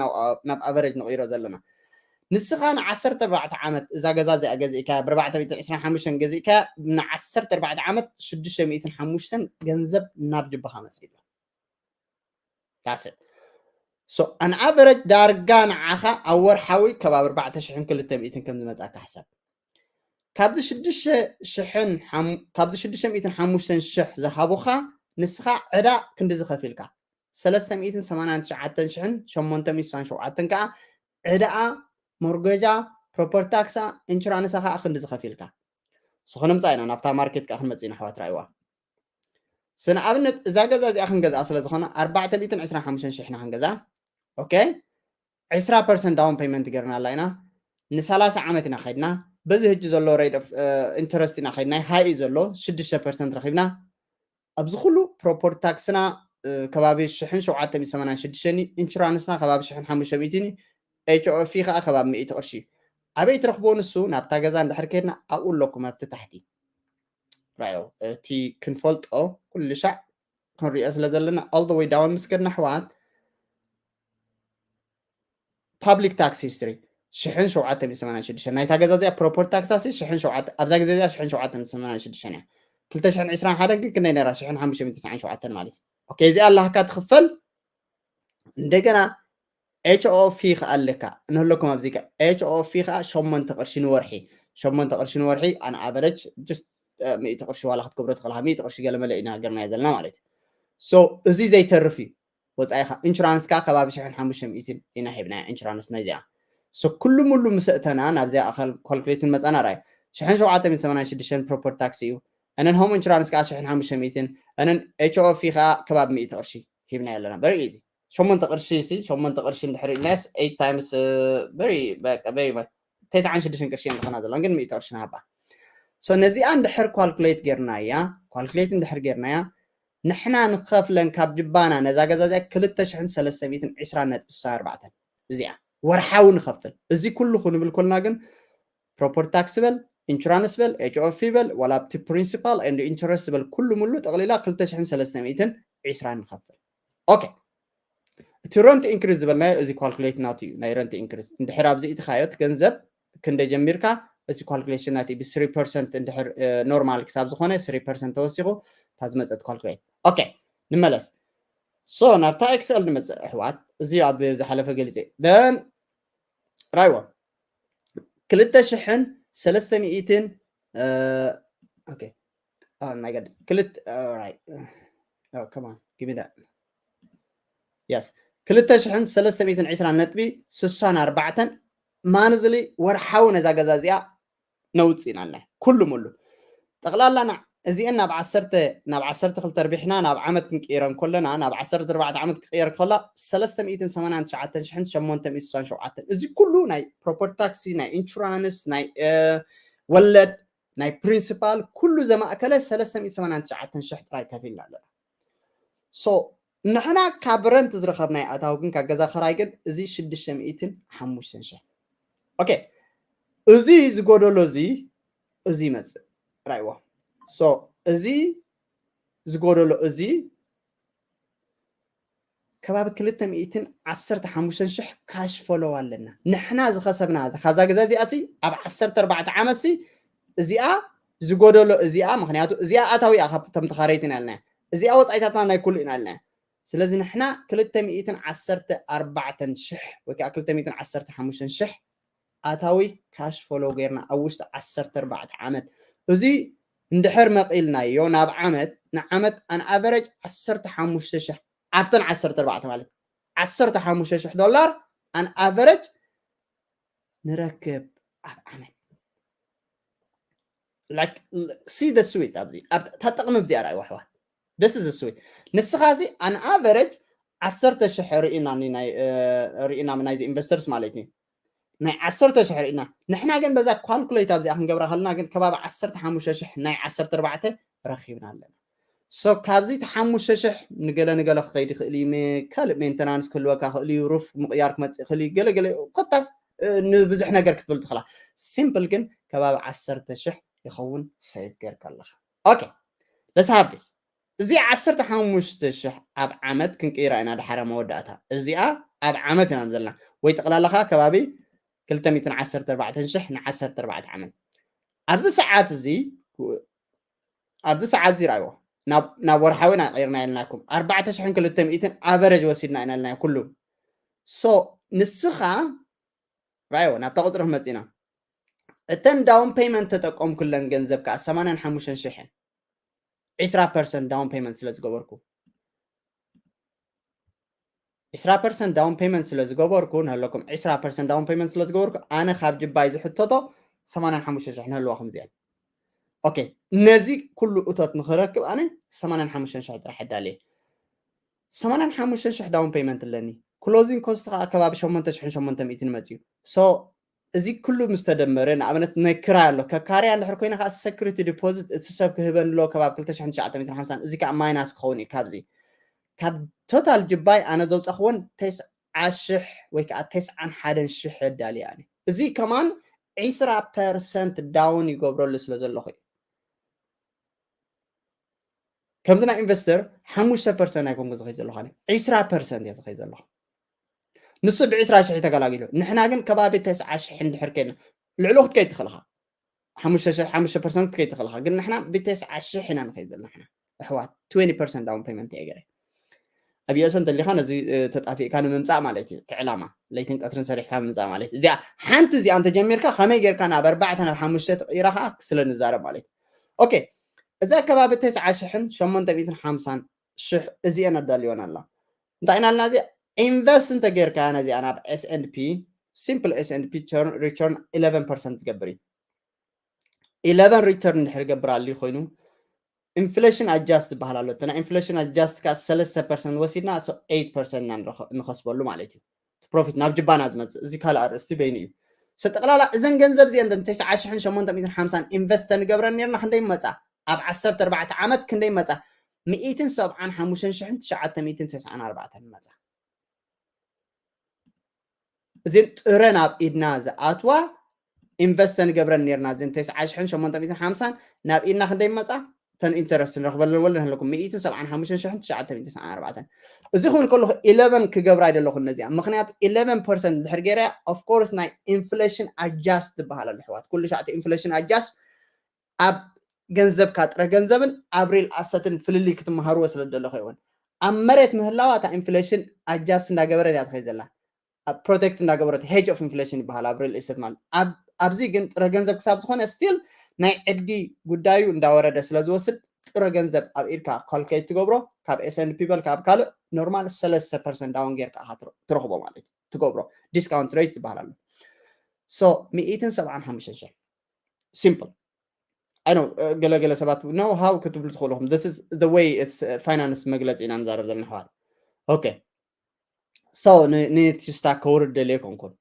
ናብ ኣቨረጅ ንቕይሮ ዘለና ንስኻ ንዓሰርተ ኣርባዕተ ዓመት እዛ ገዛ እዚኣ ገዚእካ ብኣርባዕተ ሚእትን ዕስራን ሓሙሽተን ገዚእካ ንዓሰርተ ኣርባዕተ ዓመት ሽዱሽተ ሚእትን ሓሙሽተን ገንዘብ ናብ ጅባኻ መፅእ ኣሎ that's it so on average ዳርጋ ንዓኻ ኣብ ወርሓዊ ከባቢ ኣርባዕተ ሽሕን ክልተ ሚእትን ከም ዝመጻካ ሕሰብ ካብዚ ሽዱሽተ ሽሕን ካብዚ ሽዱሽተ ሚእትን ሓሙሽተን ሽሕ ዝሃቡኻ ንስኻ ዕዳ ክንድዚ ከፊልካ ሰለስተ ሚእትን ሰማንያን ትሽዓተን ሽሕን ሸሞንተ ሚእትን ስሳን ሸውዓተን ከዓ ዕዳኣ ሞርገጃ ፕሮፐርቲ ታክሳ ኢንሹራንሳ ከዓ ክንድዚ ከፊልካ ዝኾነ ምፃ ኢና ናብታ ማርኬት ከዓ ክንመፅእ ኢና ኣሕዋት ራእይዋ ስንኣብነት እዛ ገዛ እዚኣ ክንገዝኣ ስለ ዝኾነ ኣርባዕተ ሚእትን ዕስራን ሓሙሽተን ሽሕና ክንገዝኣ ኦኬ ዕስራ ፐርሰንት ዳውን ፔመንት ገርና ኣላ ኢና ንሰላሳ ዓመት ኢና ከድና በዚ ህጂ ዘሎ ሬት ኦፍ ኢንተረስት ኢና ከድና ሃይ እዩ ዘሎ ሽዱሽተ ፐርሰንት ረኪብና ኣብዚ ኩሉ ፕሮፐርቲ ታክስና ከባቢ ሽሕን ሸውዓተ ሚእትን ሰማንያን ሽዱሽተን ኢንሹራንስና ከባቢ ሽሕን ሓሙሽተ ሚእትን ኤች ኦ ኤፍ ከዓ ከባቢ ሚእቲ ቅርሺ ኣበይ ትረክቦ ንሱ ናብታ ገዛ እንድሕር ከድና ኣብኡ ኣለኩም ኣብቲ ታሕቲ ራዮ እቲ ክንፈልጦ ኩሉ ሻዕ ክንሪኦ ስለ ዘለና all the way down ምስ ከድና ኣሕዋት public tax history ሽሕን ሸውዓተ ሚእትን ሰማንያን ሽዱሽተን ናይታ ገዛ እዚኣ ፕሮፐርቲ ታክሳ ሲ ሽሕን ሸውዓተ ኣብዛ ግዜ እዚኣ ሽሕን ሸውዓተ ሚእትን ሰማንያን ሽዱሽተን እያ ክልተ ሽሕን ዕስራን ሓደን ግን ክንደይ ነራ ሽሕን ሓሙሽተ ሚእትን ተስዓን ሸውዓተን ማለት እዩ ኦኬ እዚኣ ኣላካ ትኽፈል እንደገና HOF ከዓ ኣለካ። ንህለኩም ኣብዚ ከ HOF ከዓ ሸሞንተ ቅርሺ ንወርሒ፣ ሸሞንተ ቅርሺ ንወርሒ፣ ኣን ኣቨረጅ ጅስት ሚእቲ ቅርሺ ዋላ ክትገብሮ ትኽእል። ሚእቲ ቅርሺ ገለ መለ ኢና ገርና ዘለና ማለት እዩ። So እዚ ዘይተርፍ እዩ። ወፃኢኻ ኢንሹራንስ ከዓ ከባቢ ሽሕን ሓሙሽተ ሚእትን ኢና ሂብና ኢንሹራንስ ናይዚኣ። So ኩሉ ሙሉ ምስ ኣእተና ናብዚኣ ካልኩሌትን መፃና ራይ ሽሕን ሸውዓተ ሚእትን ሰማንያን ሽዱሽተን ፕሮፐርቲ ታክሲ እዩ። እነን ሆም ኢንሹራንስ ከዓ ሽሕን ሓሙሽተ ሚእትን፣ እነን HOF ከዓ ከባቢ ሚእቲ ቅርሺ ሂብና ኣለና። በሪ ኢዚ። ሸሞንተ ቅርሺ ሲ ሸሞንተ ቅርሺ እንድሕር ኢልናስ eight times very በቃ very ተስዓን ሽዱሽተን ቅርሺ እዮም ዝኾና ዘለዋ፣ ግን ሚእቲ ቅርሺ ንሃባ። So ነዚኣ እንድሕር ካልኩሌት ጌርናያ፣ ካልኩሌት እንድሕር ጌርናያ፣ ንሕና ንኸፍለን ካብ ጅባና ነዛ ገዛ እዚኣ ክልተ ሽሕን ሰለስተ ሚእትን ዕስራን ነጥቢ ስሳን ኣርባዕተን። እዚኣ ወርሓዊ ንኸፍል። እዚ ኩሉ ክንብል ኮልና ግን ፕሮፐርቲ ታክስ በል፣ ኢንሹራንስ በል፣ HOF በል፣ ዋላ ኣብቲ ፕሪንሲፓል ኤንድ ኢንተረስት በል፣ ኩሉ ሙሉ ጠቕሊላ ክልተ ሽሕን ሰለስተ ሚእትን ዕስራን ንኸፍል። ኦኬ፣ እቲ ረንት ኢንክሪዝ ዝበልናዮ እዚ ካልኩሌት ናቱ እዩ። ናይ ረንት ኢንክሪዝ እንድሕር ኣብዚ ኢትኻዮ እቲ ገንዘብ ክንደ ጀሚርካ፣ እዚ ካልኩሌሽን ናቲ ብ3 ፐርሰንት እንድሕር ኖርማል ክሳብ ዝኾነ ስሪ ፐርሰንት ተወሲኹ እታ ዝመፀት ካልኩሌት። ኦኬ፣ ንመለስ። So ናብታ ኤክስኤል ንመፅእ ኣሕዋት። እዚ ኣብ ዝሓለፈ ገሊፀ then ራይዎ ክልተ ሽሕን ሰለስተ ሚእትን ኦኬ፣ my god ክልተ right come on give me that yes ክልተ ሽሕን ሰለስተ ሚእትን ዕስራን ነጥቢ ስሳን ኣርባዕተን ማንዝሊ ወርሓዊ ነዛ ገዛ እዚኣ ነውፅእ ኢና ኣለና። ኩሉ ሙሉ ጠቕላላና እዚአን ናብ ዓሰርተ ናብ ዓሰርተ ክልተ ርቢሕና ናብ ዓመት ክንቅይረን ከለና ናብ ዓሰርተ ኣርባዕተ ዓመት ክቅየር ከላ ሰለስተ ሚእትን ሰማንያን ትሽዓተን ሽሕን ሸሞንተ ሚእትን ስሳን ሸውዓተን። እዚ ኩሉ ናይ ፕሮፐርቲ ታክሲ፣ ናይ ኢንሹራንስ፣ ናይ ወለድ፣ ናይ ፕሪንሲፓል ኩሉ ዘማእከለ ሰለስተ ሚእትን ሰማንያን ትሽዓተን ሽሕ ጥራይ ከፊልና ኣለና። So ንሕና ካብ ረንት ዝረኸብናይ ኣታዊ ግን ካብ ገዛ ክራይ ግን እዚ ሽዱሽተ ሚእትን ሓሙሽተን ሽሕ። ኦኬ፣ እዚ ዝጎደሎ እዚ እዚ ይመፅእ ራይዎ። So እዚ ዝጎደሎ እዚ ከባቢ ክልተ ሚእትን ዓሰርተ ሓሙሽተን ሽሕ ካሽ ፎሎው ኣለና። ንሕና ዝኸሰብና ካብዛ ገዛ እዚኣ ሲ ኣብ ዓሰርተ ኣርባዕተ ዓመት ሲ እዚኣ ዝጎደሎ እዚኣ፣ ምክንያቱ እዚኣ ኣታዊ እያ ካብቶም ተኻረይቲ ኢና ኢልና፣ እዚኣ ወፃኢታትና ናይ ኩሉ ኢና ኢልና። ስለዚ ንሕና ክልተ ሚእትን ዓሰርተ ኣርባዕተን ሽሕ ወይ ከዓ ክልተ ሚእትን ዓሰርተ ሓሙሽተን ሽሕ ኣታዊ ካሽ ፎሎው ጌርና ኣብ ውሽጢ ዓሰርተ ኣርባዕተ ዓመት። እዚ እንድሕር መቒልናዮ ናብ ዓመት፣ ንዓመት ኣን ኣቨረጅ ዓሰርተ ሓሙሽተ ሽሕ ኣብተን ዓሰርተ ኣርባዕተ ማለት ዓሰርተ ሓሙሽተ ሽሕ ዶላር ኣን ኣቨረጅ ንረክብ ኣብ ዓመት። Like see the sweet ኣብዚ ኣብታ ጥቕሚ እዚኣ ርኣይዋ ኣሕዋት። This is sweet። ንስኻ እዚ ኣን ኣቨረጅ ዓሰርተ ሽሕ ርኢና ርኢና ናይዚ ኢንቨስተርስ ማለት እዩ ናይ ዓሰርተ ሽሕ ርኢና። ንሕና ግን በዛ ካልኩሌት ኣብዚኣ ክንገብራ ከለና ግን ከባቢ ዓሰርተ ሓሙሽተ ሽሕ ናይ ዓሰርተ ኣርባዕተ ረኺብና ኣለና። So ካብዚ እቲ ሓሙሽተ ሽሕ ንገለ ንገለ ክኸይድ ይኽእል እዩ፣ ካልእ ሜንተናንስ ክህልወካ ክእል እዩ፣ ሩፍ ምቕያር ክመፅእ ይኽእል እዩ፣ ገለገለ ኮታስ ንብዙሕ ነገር ክትብል ትኽእላ። ሲምፕል ግን ከባቢ ዓሰርተ ሽሕ ይኸውን ሴቭ ጌርካ ኣለኻ። ኦኬ፣ let's have this። እዚ ዓሰርተ ሓሙሽተ ሽሕ ኣብ ዓመት ክንቅይራ ኢና ድሓረ መወዳእታ። እዚኣ ኣብ ዓመት ኢና ዘለና ወይ ጠቕላላኻ ከባቢ ክልተ ሚእትን ዓሰርተ ኣርባዕተን ሽሕ ንዓሰርተ ኣርባዕተ ዓመት። ኣብዚ ሰዓት እዚ ኣብዚ ሰዓት እዚ ርኣይዎ ናብ ወርሓዊ ኢና ቀይርና ኢልናኩም ኣርባዕተ ሽሕን ክልተ ሚእትን ኣቨረጅ ወሲድና ኢና ኢልናዮ ኩሉ። So ንስኻ ርኣይዎ ናብታ ቁፅሪ ክመፅእ ኢና። እተን ዳውን ፔይመንት ተጠቀምኩለን ገንዘብ ከዓ ሰማንያን ሓሙሽተን ሽሕን ዕስራ ፐርሰንት ዳውን ፔይመንት ስለ ዝገበርኩ ዕስራ ፐርሰንት ዳውን ፔይመንት ስለ ዝገበርኩ ንህለኩም ዕስራ ፐርሰንት ዳውን ፔይመንት ስለ ዝገበርኩ ኣነ ካብ ጅባይ ዝሕተቶ ሰማንያን ሓሙሽተ ሽሕ ንህልዋ ከምዚአን። ኦኬ፣ ነዚ ኩሉ እቶት ንክረክብ ኣነ ሰማንያን ሓሙሽተ ሽሕ ጥራሕ ኣዳልየ። ሰማንያን ሓሙሽተ ሽሕ ዳውን ፔይመንት ኣለኒ። ክሎዚንግ ኮስት ከዓ ከባቢ ሸሞንተ ሽሕን ሸሞንተ ሚእትን መፅዩ። So እዚ ኩሉ ምስ ተደመረ ንኣብነት ናይ ክራይ ኣሎ ከካርያ እንድሕር ኮይነ ከዓ ሰክሪቲ ዲፖዚት እቲ ሰብ ክህበኒ ኣለዎ ከባቢ ክልተ ሽሕን ትሽዓተ ሚእትን ሓምሳን። እዚ ከዓ ማይናስ ክኸውን እዩ ካብዚ ካብ ቶታል ጅባይ ኣነ ዘውፃኽዎን ተስዓ ሽሕ ወይ ከዓ ተስዓን ሓደን ሽሕ ኣዳልየ ኣነ። እዚ ከማን ዕስራ ፐርሰንት ዳውን ይገብረሉ ስለ ዘለኹ እዩ። ከምዚ ናይ ኢንቨስተር ሓሙሽተ ፐርሰንት ኣይኮንኩ ዝኸይ ዘለኹ ኣነ ዕስራ ፐርሰንት እየ ዝኸይ ዘለኹ። ንሱ ብዕስራ ሽሕ ተገላጊሉ ንሕና ግን ከባቢ ተስዓ ሽሕ እንድሕር ከይድና ልዕሉ ክትከይድ ትኽእል ኢኻ። ሓሙሽተ ሽሕ ሓሙሽተ ፐርሰንት ክትከይድ ትኽእል ኢኻ ግን ንሕና ብተስዓ ሽሕ ኢና ንኸይድ ዘለና ንሕና ኣሕዋት ትዌንቲ ፐርሰንት ዳውን ፔመንት እየ ገይረ። ኣብ የእሰ እንተሊካ ነዚ ተጣፊእካ ንምምፃእ ማለት እዩ እቲ ዕላማ። ለይትን ቀትርን ሰሪሕካ ምምፃእ ማለት እዩ። እዚኣ ሓንቲ እዚኣ እንተጀሚርካ ከመይ ጌርካ ናብ ኣርባዕተ ናብ ሓሙሽተ ትቕይራ ከዓ ስለ ንዛረብ ማለት እዩ። ኦኬ፣ እዚ ኣከባቢ ተስዓ ሽሕን ሸሞንተ ሚእትን ሓምሳን ሽሕ እዚአን ኣዳልዮን ኣላ። እንታይ ኢና ልና? እዚ ኢንቨስት እንተጌርካ ነዚኣ ናብ S and P፣ simple S and P return eleven percent ዝገብር እዩ። Eleven return እንድሕር ገብር ኣልዩ ኮይኑ ኢንፍሌሽን ኣጃስት ዝበሃል ኣሎ። እቲ ናይ ኢንፍሌሽን ኣጃስት ከዓ ሰለስተ ፐርሰንት ወሲድና eight percent ኢና ንኸስበሉ ማለት እዩ። ፕሮፊት ናብ ጅባና ዝመፅእ እዚ ካልእ ኣርእስቲ በይኑ እዩ። ሰ ጠቕላላ እዘን ገንዘብ እዚአን ተስዓ ሽሕን ሸሞንተ ሚእትን ሓምሳን ኢንቨስት ተንገብረን ኔርና ክንደይ መፃ? ኣብ ዓሰርተ ኣርባዕተ ዓመት ክንደይ መፃ? ሚእትን ሰብዓን ሓሙሽተን ሽሕን ትሽዓተ ሚእትን ተስዓን ኣርባዕተን መፃ። እዚን ጥረ ናብ ኢድና ዝኣትዋ ኢንቨስት ንገብረን ኔርና እዚን ተስዓ ሽሕን ሸሞንተ ሚእትን ሓምሳን ናብ ኢድና ክንደይ መፃ? ተን ኢንተረስት ንረኽበለን ወለድ ኣለኩም ሚእትን ሰብዓን ሓሙሽተን ሽሕን ትሽዓተ ሚእትን ሰብዓን ኣርባዕተን። እዚ ክብል ከለኹ ኢለቨን ክገብራ ኣይደለኹን ነዚኣ፣ ምክንያቱ ኢለቨን ፐርሰንት እንድሕር ገይረ ኦፍኮርስ ናይ ኢንፍሌሽን ኣጃስት ዝበሃል ኣሎ ኣሕዋት። ኩሉ ሻዕ ኢንፍሌሽን ኣጃስት ኣብ ገንዘብካ ጥረ ገንዘብን ኣብ ሪል ኣሰትን ፍልልይ ክትመሃርዎ ስለ ደለኹ ይውን ኣብ መሬት ምህላዋ እታ ኢንፍሌሽን ኣጃስት እንዳገበረት እያ ትኸይ ዘላ። ፕሮቴክት እንዳገበረት ሄጅ ኦፍ ኢንፍሌሽን ይበሃል ኣብ ሪል ኤስቴት ማለት። ኣብዚ ግን ጥረ ገንዘብ ክሳብ ዝኾነ ስቲል ናይ ዕድጊ ጉዳዩ እንዳወረደ ስለ ዝወስድ ጥረ ገንዘብ ኣብ ኢድካ ካልኩሌት ትገብሮ ካብ S and P በል ካብ ካልእ ኖርማል ሰለስተ ፐርሰንት ዳውን ጌርካ ኢኻ ትረኽቦ ማለት እዩ። ትገብሮ ዲስካውንት ሬት ይበሃል ኣሎ። ሶ ሚእትን ሰብዓን ሓሙሽተን ሽሕ ሲምፕል። ኣይ ኖ ገለ ገለ ሰባት ኖ ሃው ክትብሉ ትኽእሉ ኢኹም። This is the way it's finance መግለፂ ኢና ንዛረብ ዘለና ኣሕዋት። ኦኬ ሶ ንትሽታ ከውርድ ደልየ ኮንኩን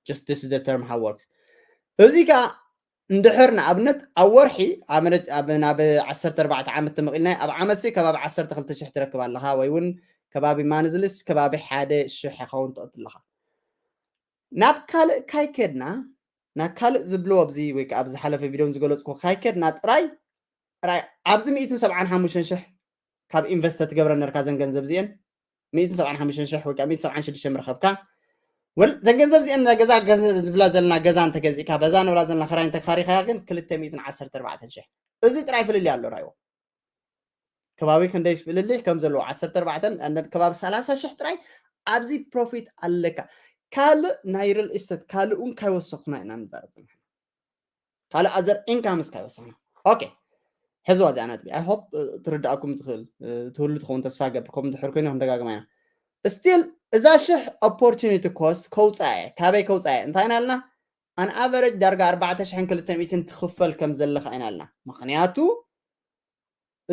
just this the term how works። እዚ ከዓ እንድሕር ንኣብነት ኣብ ወርሒ ናብ ዓሰርተ ኣርባዕተ ዓመት ተመቒልናዮ ኣብ ዓመት ሲ ከባቢ ዓሰርተ ክልተ ሽሕ ትረክብ ኣለኻ ወይ እውን ከባቢ ማንዝልስ ከባቢ ሓደ ሽሕ ይኸውን ትቐት ኣለኻ። ናብ ካልእ ካይከድና ናብ ካልእ ዝብልዎ ኣብዚ ወይ ከዓ ኣብ ዝሓለፈ ቪድዮን ዝገለፅኩ ካይከድና ጥራይ ጥራይ ኣብዚ ሚእትን ሰብዓን ሓሙሽተን ሽሕ ካብ ኢንቨስት ትገብረ ነርካ ዘን ገንዘብ እዚአን ሚእትን ሰብዓን ሓሙሽተን ሽሕ ወይ ከዓ ሚእትን ሰብዓን ሽዱሽተ ምረኸብካ ወል ዘን ገንዘብ እዚአን ገዛ ገንዘብ ዝብላ ዘለና ገዛ እንተገዚእካ በዛ ንብላ ዘለና ክራይ እንተካሪካ ግን ክልተ ሚእትን ዓሰርተ ኣርባዕተን ሽሕ እዚ ጥራይ ፍልልይ ኣሎ ራይዎ ከባቢ ክንደይ ፍልልይ ከም ዘለዎ ዓሰርተ ኣርባዕተ ከባቢ ሰላሳ ሽሕ ጥራይ ኣብዚ ፕሮፊት ኣለካ። ካልእ ናይ ሪል ኢስቴት ካልእ እውን ካይወሰኹና ኢና ንዛረብ ዘለና ካልእ ኣዘር ኢንካምስ ካይወሰኽና። ኦኬ ሕዝዋ እዚኣ ነጥቢ ኣይ ሆፕ ትርዳእኩም ትኽእል ትህሉ ትኸውን ተስፋ ገብር ከም ድሕር ኮይኑ ክንደጋግማ ኢና። ስቲል እዛ ሽሕ ኦፖርቹኒቲ ኮስት ከውፃ እየ ካበይ ከውፃ እየ እንታይ ኢና ልና ኣን ኣቨረጅ ዳርጋ ኣርባዕተ ሽሕን ክልተ ሚእትን ትኽፈል ከም ዘለኻ ኢና ልና ምክንያቱ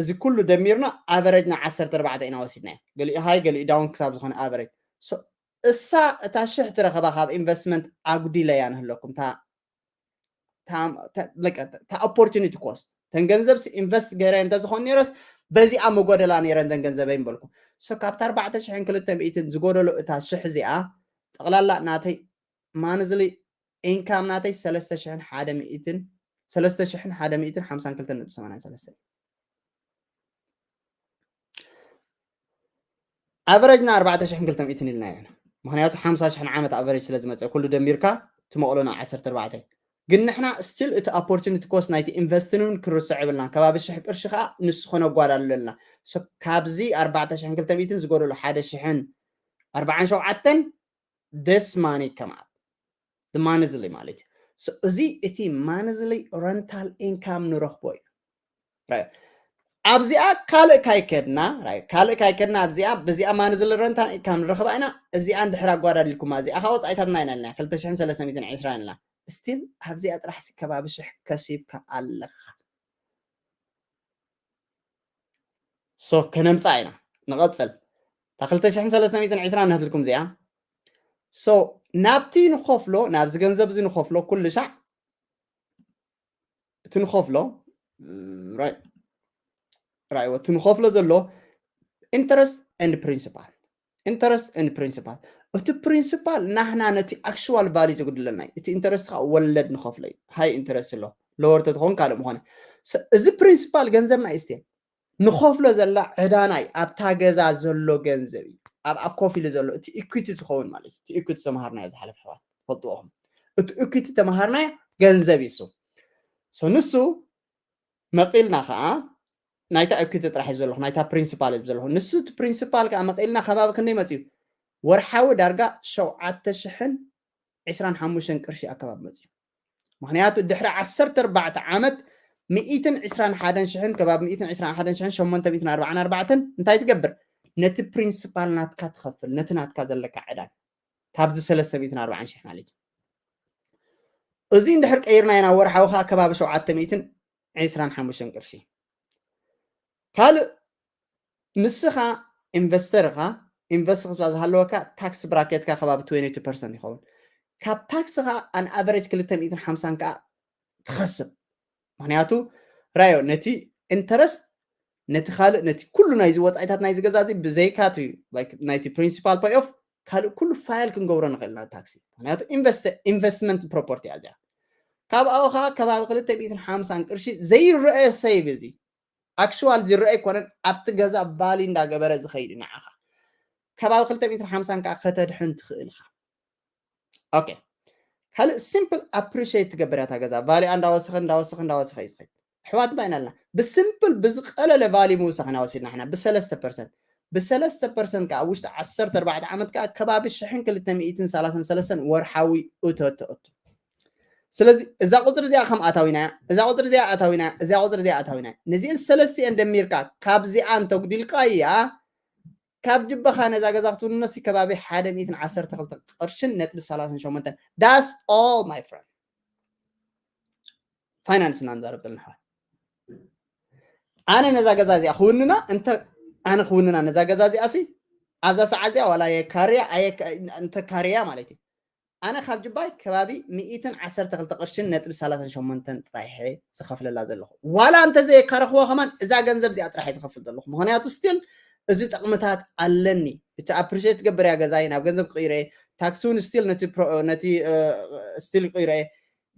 እዚ ኩሉ ደሚርና ኣቨረጅ ናይ ዓሰርተ ኣርባዕተ ኢና ወሲድናዮ። ገሊኡ ሃይ ገሊኡ ዳውን ክሳብ ዝኾነ ኣቨረጅ። እሳ እታ ሽሕ ትረኸባ ካብ ኢንቨስትመንት ኣጉዲለያ ንህለኩም እታ ኦፖርቹኒቲ ኮስት ተን ገንዘብ ኢንቨስት ገይረ እንተዝኾን ነይረስ በዚኣ መጎደላ ነይረ እንተን ገንዘበይ ምበልኩ። ሶ ካብቲ ኣርባዕተ ሽሕን ክልተ ሚእትን ዝጎደሎ እታ ሽሕ እዚኣ ጠቕላላ ናተይ ማንዝሊ ኢንካም ናተይ ሰለስተ ሽሕን ሓደ ሚእትን ሰለስተ ሽሕን ሓደ ሚእትን ሓምሳን ክልተን ነጥቢ ሰማንያን ሰለስተን ኣቨረጅና ኣርባዕተ ሽሕን ክልተ ሚእትን ኢልና ኢና ምክንያቱ ሓምሳ ሽሕን ዓመት ኣቨረጅ ስለ ዝመፀ ኩሉ ደሚርካ ትመቕሎ ናብ ዓሰርተ ኣርባዕተ ግን ንሕና ስቲል እቲ ኦፖርቹኒቲ ኮስት ናይቲ ኢንቨስትንን ክንርስዖ የብልና ከባቢ ሽሕ ቅርሺ ከዓ ንሱ ከነጓዳሉ ኣለና ካብዚ ኣርባዕተ ሽሕን ክልተ ሚእትን ዝጎደሉ ሓደ ሽሕን ኣርባዓን ሸውዓተን this money come up the monthly ማለት እዩ እዚ እቲ monthly rental income ንረኽቦ እዩ ኣብዚኣ ካልእ ካይከድና ካልእ ካይከድና ኣብዚኣ በዚኣ monthly rental income ንረኽባ ኢና እዚኣ እንድሕር ኣጓዳዲልኩማ እዚኣ ካብ ወፃኢታትና ኢና ኢልና ክልተ ሽሕን ሰለስተ ሚእትን ዕስራን ኢልና ስቲል ኣብዚኣ ጥራሕ ከባቢ ሽሕ ከሲብካ ኣለኻ ሶ ከነምፃ ኢና ንቐፅል እታ ክልተ ሽሕን ሰለስተ ሚእትን ዕስራን ናትልኩም እዚኣ ሶ ናብቲ ንኸፍሎ ናብዚ ገንዘብ እዚ ንኸፍሎ ኩሉ ሻዕ እቲ ንኸፍሎ ራይዎ እቲ ንኸፍሎ ዘሎ interest and principal interest and principal እቲ ፕሪንሲፓል ናህና ነቲ actual value ዘጉድለና እዩ እቲ ኢንተረስት ከዓ ወለድ ንኸፍሎ እዩ ሃይ ኢንተረስት ኣሎ ሎወር ተትኸውን ካልእ ምኾነ እዚ ፕሪንሲፓል ገንዘብና እዩ ስቲል ንኸፍሎ ዘላ ዕዳና እዩ ኣብታ ገዛ ዘሎ ገንዘብ እዩ ኣብ ኣኮፍ ኢሉ ዘሎ እቲ ኢኩቲ ዝኸውን ማለት እዩ እቲ ኢኩቲ ተምሃርና ዝሓለፍ ሕዋት ፈልጥዎም እቲ ኢኩቲ ተምሃርና ገንዘብ ይሱ ንሱ መቂልና ከዓ ናይታ ኢኩቲ ጥራሕ እዩ ዘለኹ፣ ናይታ ፕሪንሲፓል እዩ ዘለኹ። ንሱ እቲ ፕሪንሲፓል ከዓ መቐልና ከባቢ ክንደይ መፅዩ? ወርሓዊ ዳርጋ ሸውዓተ ሽሕን ዕስራን ሓሙሽተን ቅርሺ ኣከባቢ መፅዩ። ምክንያቱ ድሕሪ ዓሰርተ ኣርባዕተ ዓመት ሚእትን ዕስራን ሓደን ሽሕን ከባቢ ሚእትን ዕስራን ሓደን ሽሕን ሸሞንተ ሚእትን ኣርባዓን ኣርባዕተን እንታይ ትገብር? ነቲ ፕሪንሲፓል ናትካ ትኸፍል፣ ነቲ ናትካ ዘለካ ዕዳን ካብዚ ሰለስተ ሚእትን ኣርባዓን ሽሕ ማለት እዩ። እዚ እንድሕር ቀይርናዮ ናብ ወርሓዊ ከዓ ከባቢ ሸውዓተ ሚእትን ዕስራን ሓሙሽተን ቅርሺ። ካልእ ንስኻ ኢንቨስተር ኢኻ፣ ኢንቨስት ክትብላ ዝሃለወካ ታክስ ብራኬትካ ከባቢ ትዌንቲ ፐርሰንት ይኸውን። ካብ ታክስኻ ኣን ኣቨሬጅ ክልተ ሚእትን ሓምሳን ከዓ ትኸስብ። ምክንያቱ ራዮ ነቲ ኢንተረስት ነቲ ካልእ ነቲ ኩሉ ናይዚ ወፃኢታት ናይዚ ገዛ እዚ ብዘይካ እቲ ናይቲ ፕሪንሲፓል ፓይ ኦፍ ካልእ ኩሉ ፋይል ክንገብሮ ንኽእል ኢና ታክሲ። ምክንያቱ ኢንቨስትመንት ፕሮፐርቲ እያ እዚኣ። ካብ ኣብኡ ከዓ ከባቢ ክልተ ሚእትን ሓምሳን ቅርሺ ዘይረአ ሴቭ እዚ ኣክሽዋል ዝረአ ኣይኮነን፣ ኣብቲ ገዛ ቫሊ እንዳገበረ ዝኸይድ እዩ ንዓኻ። ከባቢ ክልተ ሚእትን ሓምሳን ከዓ ከተድሕን ትኽእል ኢኻ። ኦኬ፣ ካልእ ሲምፕል ኣፕሪሺየት ትገብር እያ እታ ገዛ። ቫሊኣ እንዳወሰኸ እንዳወሰኸ እንዳወሰኸ እዩ ዝኸይድ። ኣሕዋት እንታይ ኢና ኢልና ብሲምፕል ብዝቐለለ ቫሊ ምውሳኽ ኢና ወሲድና ሕና ብሰለስተ ፐርሰንት ብሰለስተ ፐርሰንት ከዓ ኣብ ውሽጢ ዓሰርተ ኣርባዕተ ዓመት ከዓ ከባቢ ሽሕን ክልተ ሚእትን ሰላሳን ሰለስተን ወርሓዊ እቶት ተእቱ። ስለዚ እዛ ቁፅሪ እዚኣ ከም ኣታዊና እያ፣ እዛ ቁፅሪ እዚኣ ኣታዊና እያ፣ እዚኣ ቁፅሪ እዚኣ ኣታዊና እያ። ነዚአን ሰለስቲአን ደሚርካ ካብዚኣ እንተጉዲልካያ ካብ ጅበኻ ነዛ ገዛ ክትውንኖሲ ከባቢ ሓደ ሚእትን ዓሰርተ ክልተ ቅርሽን ነጥቢ ሰላሳን ሸሞንተን። That's all my friend። ፋይናንስ ኢና ንዛረብ ዘለና ኣሕዋት። ኣነ ነዛ ገዛ እዚኣ ክውንና እንተ ኣነ ክውንና ነዛ ገዛ እዚኣ ሲ ኣብዛ ሰዓት እዚኣ ዋላ የካርያ ኣየካ- እንተ ካርያ ማለት እዩ ኣነ ካብ ጅባይ ከባቢ ሚእትን ዓሰርተ ክልተ ቅርሽን ነጥቢ ሰላሳን ሸሞንተን ጥራይ እየ ዝኸፍለላ ዘለኹ። ዋላ እንተዘየካረኽዎ ከማን እዛ ገንዘብ እዚኣ ጥራሕ እየ ዝኸፍል ዘለኹ። ምኽንያቱ ስቲል እዚ ጥቕምታት ኣለኒ። እቲ ኣፕሪሼት ትገብር እያ ገዛይ ናብ ገንዘብ ክቕይረ እየ። ታክሲ እውን ስቲል ነቲ ፕሮ- ነቲ ስቲል ይቕይረ እየ።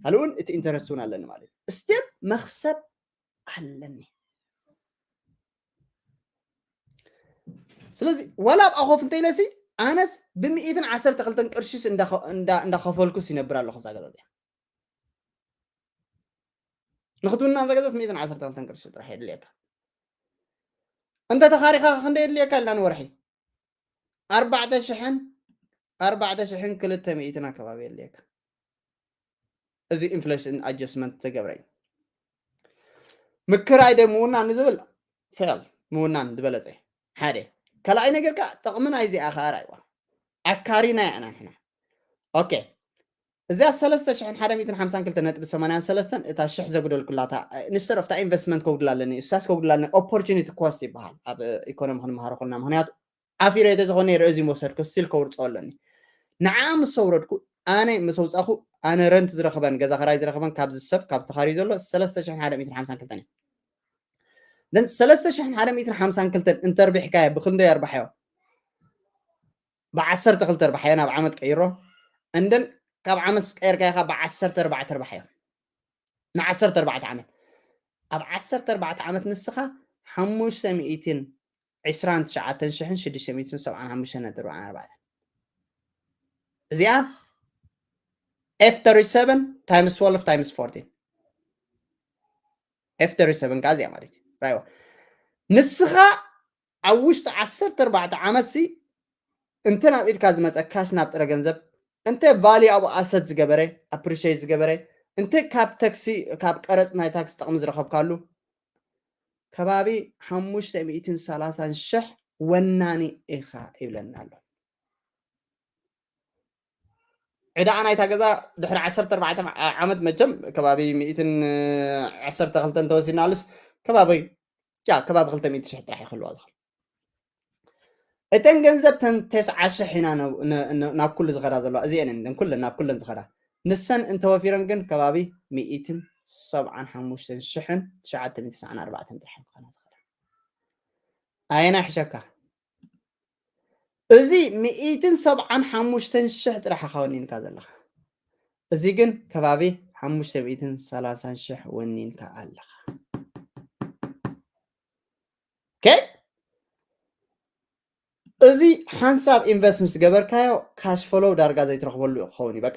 ካልእ እውን እቲ ኢንተረስት እውን ኣለኒ ማለት እዩ። ስቲል መኽሰብ ኣለኒ። ስለዚ ዋላ ኣብኣ ኮፍ እንተኢለሲ ኣነስ ብሚእትን ዓሰርተ ክልተን ቅርሽስ እንዳ- እንዳ- እንዳኸፈልኩስ ይነብር ኣለኹ ኣብዛ ገዛ እዚኣ። ንክትውና እዛ ገዛስ ሚእትን ዓሰርተ ክልተን ቅርሺ ጥራሕ የድልየካ። እንተ ተኻሪኻ ክንደይ የድልየካ ኢልና ንወርሒ ኣርባዕተ ሽሕን ኣርባዕተ ሽሕን ክልተ ሚእትን ኣከባቢ የድልየካ። እዚ ኢንፍሌሽን ኣጀስትመንት ተገብረ እዩ። ምክራይ ደ ምውናን ንዝብል ፌል ምውናን ዝበለፀ ሓደ። ካልኣይ ነገር ከዓ ጥቕሚ ናይዚኣ ከዓ ራይዋ ኣካሪና ያዕና ንሕና ኦኬ እዚኣ ሰለስተ ሽሕን ሓደ ሚእትን ሓምሳን ክልተ ነጥቢ ሰማንያን ሰለስተን እታ ሽሕ ዘጉደልኩላታ ኢንስተድ ኦፍ እታ ኢንቨስትመንት ከጉድላ ኣለኒ እሳስ ከጉድላ ኣለኒ ኦፖርቹኒቲ ኮስት ይበሃል ኣብ ኢኮኖሚ ክንመሃሮ ከለና ምክንያቱ ዓፊረ ተዝኾነ ነይረ እዚ መውሰድኩ ስቲል ከውርፆ ኣለኒ ንዓ ምስ ኣውረድኩ ኣነ ምስ ኣውፃኹ ኣነ ረንት ዝረኽበን ገዛ ክራይ ዝረኽበን ካብዚ ሰብ ካብ ተኻርዩ ዘሎ ሰለስተ ሽሕን ሓደ ሚእትን ሓምሳን ክልተን እዩ ን ሰለስተ ሽሕን ሓደ ሚእትን ሓምሳን ክልተን እንተርቢሕካዮ ብክንደይ ኣርባሕዮ ብዓሰርተ ክልተ ኣርባሕዮ ናብ ዓመት ቀይሮ እንደን ካብ ዓመት ቀይርካዮ ከዓ ብዓሰርተ ኣርባዕተ ኣርባሕዮ ንዓሰርተ ኣርባዕተ ዓመት ኣብ ዓሰርተ ኣርባዕተ ዓመት ንስኻ ሓሙሽተ ሚእትን ዕስራን ትሽዓተን ሽሕን ሽዱሽተ ሚእትን ሰብዓን ሓሙሽተን ነጥቢ ኣርባዕተ እዚኣ ኤፍ thirty-seven times twelve times fourteen ኤፍ thirty-seven ከዓ እዚኣ ማለት እዩ ራይዋ ንስኻ ኣብ ውሽጢ ዓሰርተ ኣርባዕተ ዓመት ሲ እንተ ናብ ኢድካ ዝመፀ ካሽ ናብ ጥረ ገንዘብ እንተ ቫሊ ኣብኡ ኣሰት ዝገበረ ኣፕሪሼት ዝገበረ እንተ ካብ ተክሲ ካብ ቀረፅ ናይ ታክሲ ጥቕሚ ዝረኸብካሉ ከባቢ ሓሙሽተ ሚእትን ሰላሳን ሽሕ ወናኒ ኢኻ ይብለና ኣሎ ዕዳኣ ናይታ ገዛ ድሕሪ ዓሰርተ ኣርባዕተ ዓመት መቸም ከባቢ ሚእትን ዓሰርተ ክልተን ተወሲድናሉስ ከባቢ ያ ከባቢ ክልተ ሚእቲ ሽሕ ጥራሕ ይኽልዋ ዝኽእል እተን ገንዘብ ተን ተስዓ ሽሕ ኢና ናብ ኩሉ ዝኸዳ ዘለዋ እዚአን ኩለን ናብ ኩለን ዝኸዳ ንሰን እንተወፊረን ግን ከባቢ ሚእትን ሰብዓን ሓሙሽተን ሽሕን ትሽዓተ ሚእቲ ሰዓን ኣርባዕተን ጥራሕ ክኾና ዝኸዳ ኣየና ይሕሸካ እዚ ሚእትን ሰብዓን ሓሙሽተን ሽሕ ጥራሕ ኢኻ ወኒንካ ዘለኻ እዚ ግን ከባቢ ሓሙሽተ ሚእትን ሰላሳን ሽሕ ወኒንካ ኣለኻ okay እዚ ሓንሳብ ኢንቨስት ምስ ገበርካዮ ካሽ ፍሎው ዳርጋ ዘይትረኽበሉ ክኸውን እዩ በቃ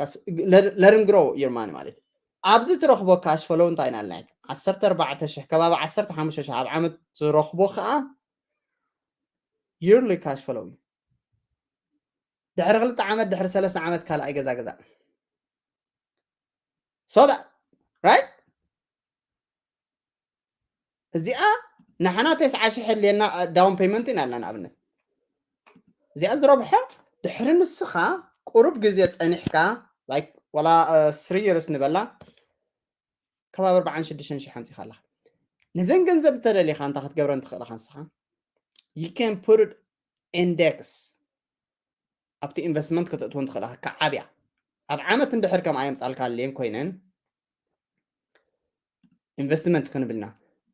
let him grow your money ማለት እዩ ኣብዚ ትረኽቦ ካሽ ፍሎው እንታይ ኢና ኢልና ዓሰርተ ኣርባዕተ ሽሕ ከባቢ ዓሰርተ ሓሙሽተ ሽሕ ኣብ ዓመት ዝረኽቦ ከዓ yearly cash flow እዩ። ድሕሪ ክልተ ዓመት ድሕሪ ሰለስተ ዓመት ካልኣይ ገዛ ገዛ so that right እዚኣ ንሓና ተስዓ ሽሕ የድልየና down payment ኢና ኣለና ኣብነት እዚኣ ዝረብሖ ድሕሪ ንስኻ ቁሩብ ግዜ ጸኒሕካ like ወላ three years ንበላ ከባቢ ኣርባዓን ሽዱሽተን ሽሕ ኣምጺኻ ኣለኻ ነዘን ገንዘብ እንተደሊኻ እንታይ ክትገብረን ትኽእል ኢኻ ንስኻ you can put it index ኣብቲ investment ከተእትወን ትኽእል ኢኻ ክዓብያ ኣብ ዓመት እንድሕር ከም ኣየምጻልካ ኣልየን ኮይነን investment ክንብልና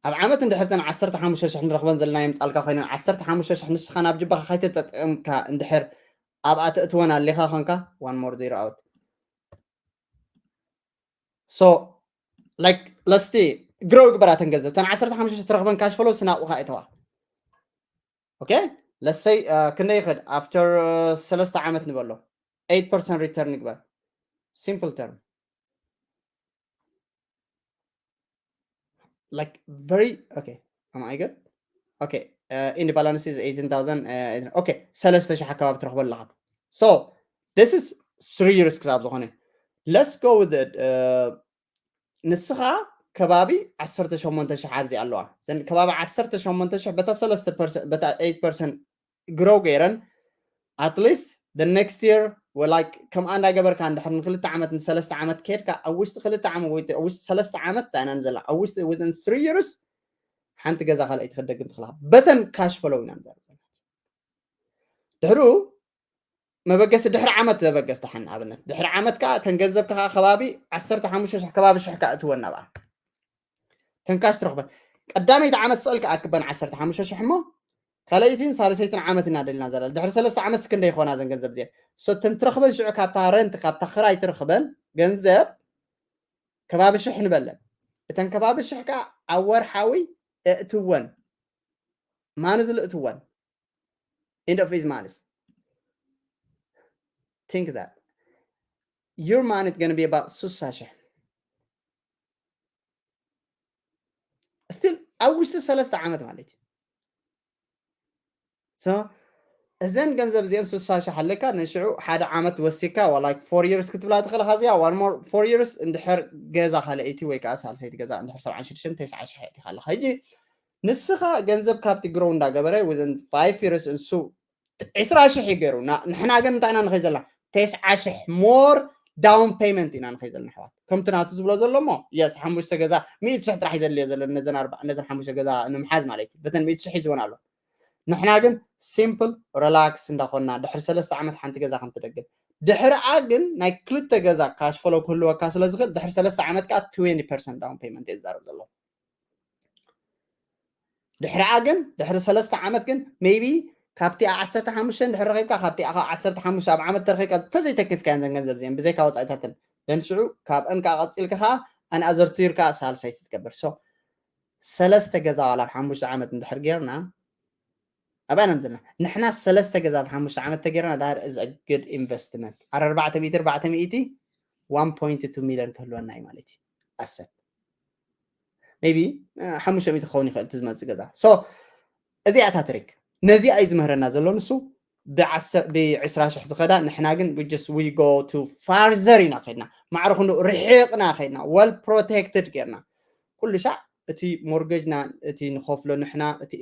ኣብ ዓመት እንድሕር ተን ዓሰርተ ሓሙሽተ ሽሕ ንረኽበን ዘለና የምጻልካ ኮይነን ዓሰርተ ሓሙሽተ ሽሕ ንስኻ ናብ ጅባኻ ከይተጠቀምካ እንድሕር ኣብኣ ተእትወን ኣሊኻ ኮንካ one more zero out so like let's see grow ግበራ ተን ገንዘብ ተን ዓሰርተ ሓሙሽተ ትረኽበን cash flow ስናቑኻ እተዋ okay let's say ክንደይ ይኽእል after ሰለስተ ዓመት ንበሎ eight percent return ንግበር simple term like very okay am I good okay uh, in the balance is eighteen thousand uh, okay ሰለስተ ሽሕ ኣካባቢ ትረኽቦ ኣለኻ so this is three years ክሳብ ዝኾነ let's go with it uh, ንስኻ ከባቢ ዓሰርተ ሸሞንተ ሽሕ ኣብዚ ኣለዋ ዘን ከባቢ ዓሰርተ ሸሞንተ ሽሕ በታ ሰለስተ በታ eight percent grow ገይረን at least the next year like ከም ኣንዳ ገበርካ እንድሕር ንክልተ ዓመት ንሰለስተ ዓመት ከድካ ኣብ ውሽጢ ክልተ ዓመት ወይ ኣብ ውሽጢ ሰለስተ ዓመት ዳይናን ዘላ ኣብ ውሽጢ within three years ሓንቲ ገዛ ካልኣይቲ ክደግም ትኽላ በተን cash flow ኢና ንዛረብ ዘለና ድሕሩ መበገሲ ድሕሪ ዓመት መበገሲ ተሓን ኣብነት ድሕሪ ዓመት ከዓ ተን ገንዘብ ከዓ ከባቢ ዓሰርተ ሓሙሽተ ሽሕ ከባቢ ሽሕ ከዓ እትወን ናብኣ ተንካሽ ትረኽበን ቀዳመይቲ ዓመት ስእል ክኣክበን ዓሰርተ ሓሙሽተ ሽሕ እሞ ካልኣይትን ሳልሰይትን ዓመት ኢና ደልና ዘለና ድሕሪ ሰለስተ ዓመት ስክ እንደ ይኾና ዘን ገንዘብ እዚአን so ተን ትረኽበን ሽዑ ካብታ ረንት ካብታ ክራይ ትረኽበን ገንዘብ ከባቢ ሽሕ ንበለን እተን ከባቢ ሽሕ ከዓ ኣብ ወርሓዊ እእትወን ማን ዝልእትወን end of his months think that your money is going to be about ስሳ ሽሕ still ኣብ ውሽጢ ሰለስተ ዓመት ማለት እዩ so እዘን ገንዘብ እዚአን ስሳ ሽሕ ኣለካ ንሽዑ ሓደ ዓመት ወሲካ like four years ክትብላ ትኽእል ኻ እዚኣ one more four years እንድሕር ገዛ ካልኣይቲ ወይ ከዓ ሳልሰይቲ ገዛ እንድሕር ሰብዓን ሽዱሽተን ተስዓ ሽሕ የእቲኻ ኣለኻ ሕጂ ንስኻ ገንዘብ ካብቲ grow እንዳገበረ within five years ንሱ ዕስራ ሽሕ እዩ ገይሩ ንሕና ግን እንታይ ኢና ንኸይ ዘለና ተስዓ ሽሕ more down payment ኢና ንኸይ ዘለና ኣሕዋት ከምቲ ናቱ ዝብሎ ዘሎ እሞ yes ሓሙሽተ ገዛ ሚእቲ ሽሕ ጥራሕ እዩ ዘድልዮ ዘሎ ነዘን ሓሙሽተ ገዛ ንምሓዝ ማለት እዩ በተን ሚእቲ ሽሕ ሒዝወን ኣሎ ንሕና ግን simple relax እንዳኾንና ድሕሪ ሰለስተ ዓመት ሓንቲ ገዛ ከም ትደግም ድሕሪኣ ግን ናይ ክልተ ገዛ cash flow ክህልወካ ስለ ዝኽእል ድሕሪ ሰለስተ ዓመት ከዓ twenty percent down payment እየ ዝዛረብ ዘለኹ ድሕሪኣ ግን ድሕሪ ሰለስተ ዓመት ግን maybe ካብቲ ዓሰርተ ሓሙሽተ ድሕሪ ረኺብካ ካብቲ ዓሰርተ ሓሙሽተ ኣብ ዓመት ተረኺብካ ተዘይተኪፍካ እየን ዘን ገንዘብ እዚአን ብዘይካ ወፃኢታትን ደን ሽዑ ካብአን ከዓ ቀፂልካ ከዓ ኣንኣዘርቱ ይርካ ሳልሳይቲ ትገብር so ሰለስተ ገዛ ዋላ ኣብ ሓሙሽተ ዓመት እንድሕር ጌርና ኣብኣና ዘለና ንሕና ሰለስተ ገዛ ኣብ ሓሙሽተ ዓመት ተጌርና that is a good investment ኣረ ኣርባዕተ ሚእቲ ኣርባዕተ ሚእቲ one point two million ክህልወና እዩ ማለት እዩ asset maybe ሓሙሽተ ሚእቲ ክኸውን ይኽእል እቲ ዝመፅእ ገዛ so እዚኣ እታ ትሪክ ነዚኣ እዩ ዝምህረና ዘሎ ንሱ ብዕስራ ሽሕ ዝኸዳ ንሕና ግን just we go to farther ኢና ከድና ማዕረ ክንዱ ርሒቕና ከድና well protected ጌርና ኩሉ ሻዕ እቲ mortgage ና እቲ ንኸፍሎ ንሕና እቲ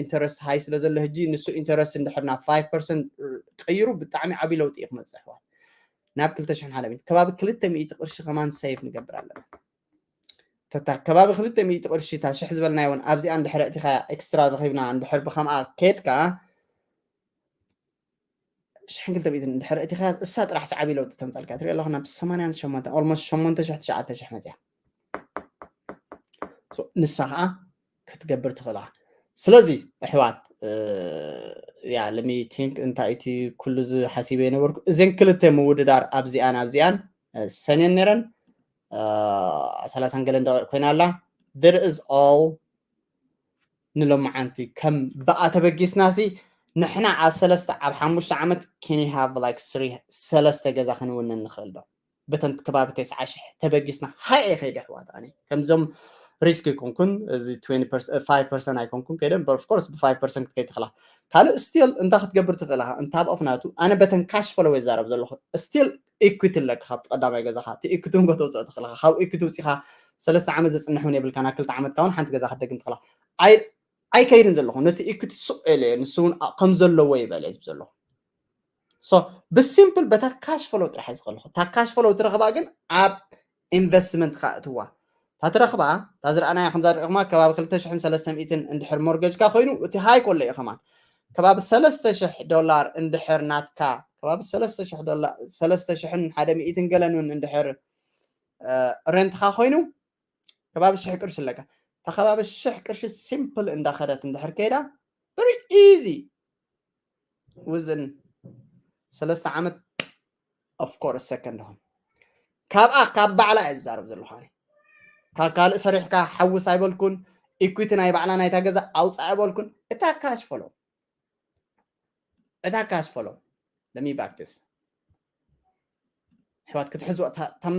interest high ስለ ዘሎ ሕጂ ንሱ interest እንድሕር ናብ five percent ቀይሩ ብጣዕሚ ዓብዪ ለውጢ እዩ ክመፅእ ኣሕዋት ናብ ክልተ ሽሕን ሓደ ሚእቲ ከባቢ ክልተ ሚእቲ ቅርሺ ከማን save ንገብር ኣለና ተታ ከባቢ ክልተ ሚእቲ ቅርሺ እታ ሽሕ ዝበልናዮ እውን ኣብዚኣ እንድሕር እቲኻ extra ረኺብና እንድሕር ብከምኣ ከድካ ሽሕን ክልተ ሚእትን እንድሕር እቲኻ እሳ ጥራሕ ሰዓቢ ለውጢ ተምፀልካ ትሪኦ ኣለኹ ናብ ሰማንያን ሸሞንተ almost ሸሞንተ ሽሕ ትሽዓተ ሽሕ መፅያ ንሳ ከዓ ክትገብር ትኽእላ ስለዚ ኣሕዋት ያ let me think እንታይ እቲ ኩሉ እዚ ሓሲበ የነበርኩ እዘን ክልተ ምውድዳር ኣብዚኣን ኣብዚኣን ሰኔን ነረን ሰላሳን ገለን ደቂቕ ኮይና ኣላ there is all ንሎማዓንቲ ከም ብኣ ተበጊስና ሲ ንሕና ኣብ ሰለስተ ኣብ ሓሙሽተ ዓመት can you have like three ሰለስተ ገዛ ክንውንን ንኽእል ዶ በተን ከባቢ ተስዓ ሽሕ ተበጊስና ሃይ እየ ከይደ ኣሕዋት ኣነ ከምዞም risk ኣይኮንኩን፣ እዚ five percent ኣይኮንኩን ከይደ እምበር፣ of course ብ five percent ክትከይድ ትኽእላ። ካልእ still እንታይ ክትገብር ትኽእላ? እንታብ ኦፍ ናቱ ኣነ በተን cash flow ይዛረብ ዘለኹ። Still equity ኣለካ ካብቲ ቀዳማይ ገዛኻ፣ እቲ equity እውን ከተውፅኦ ትኽእላ። ካብ equity ውፂኻ ሰለስተ ዓመት ዘፅንሕ እውን የብልካ፣ ናብ ክልተ ዓመትካ እውን ሓንቲ ገዛ ክትደግም ትኽእላ። ኣይከይድን ዘለኹ፣ ነቲ equity ሱቕ ኢለ ንሱ እውን ከም ዘለዎ ይበለ ዝብ ዘለኹ። So ብሲምፕል በታ cash flow ጥራሕ ዝኸለኹ፣ እታ cash flow ትረኽባ ግን ኣብ ኢንቨስትመንት ካ እትዋ። እታ ትረኽባ፣ እታ ዝረኣናያ ከምዛ ርኢኹማ ከባቢ ክልተ ሽሕን ሰለስተ ሚእትን እንድሕር ሞርገጅካ ኮይኑ፣ እቲ ሃይ ኮሎ እዩ ከማን ከባቢ ሰለስተ ሽሕ ዶላር እንድሕር ናትካ፣ ከባቢ ሰለስተ ሽሕ ዶላር፣ ሰለስተ ሽሕን ሓደ ሚእትን ገለን እውን እንድሕር ረንትካ ኮይኑ ከባቢ ሽሕ ቅርሺ ኣለካ። እታ ከባቢ ሽሕ ቅርሺ ሲምፕል እንዳኸደት እንድሕር ከይዳ፣ very easy within ሰለስተ ዓመት of course second ሆም ካብኣ ካብ ባዕላ እየ ዝዛረብ ዘለኹ። ካብ ካልእ ሰሪሕካ ሓውስ ኣይበልኩን። ኢኩቲ ናይ ባዕላ ናይታ ገዛ ኣውፃእ ኣይበልኩን። እታ ካሽ ፈሎ እታ ካሽ ፈሎ ለሚ ባክትስ ኣሕዋት ክትሕዝዋ፣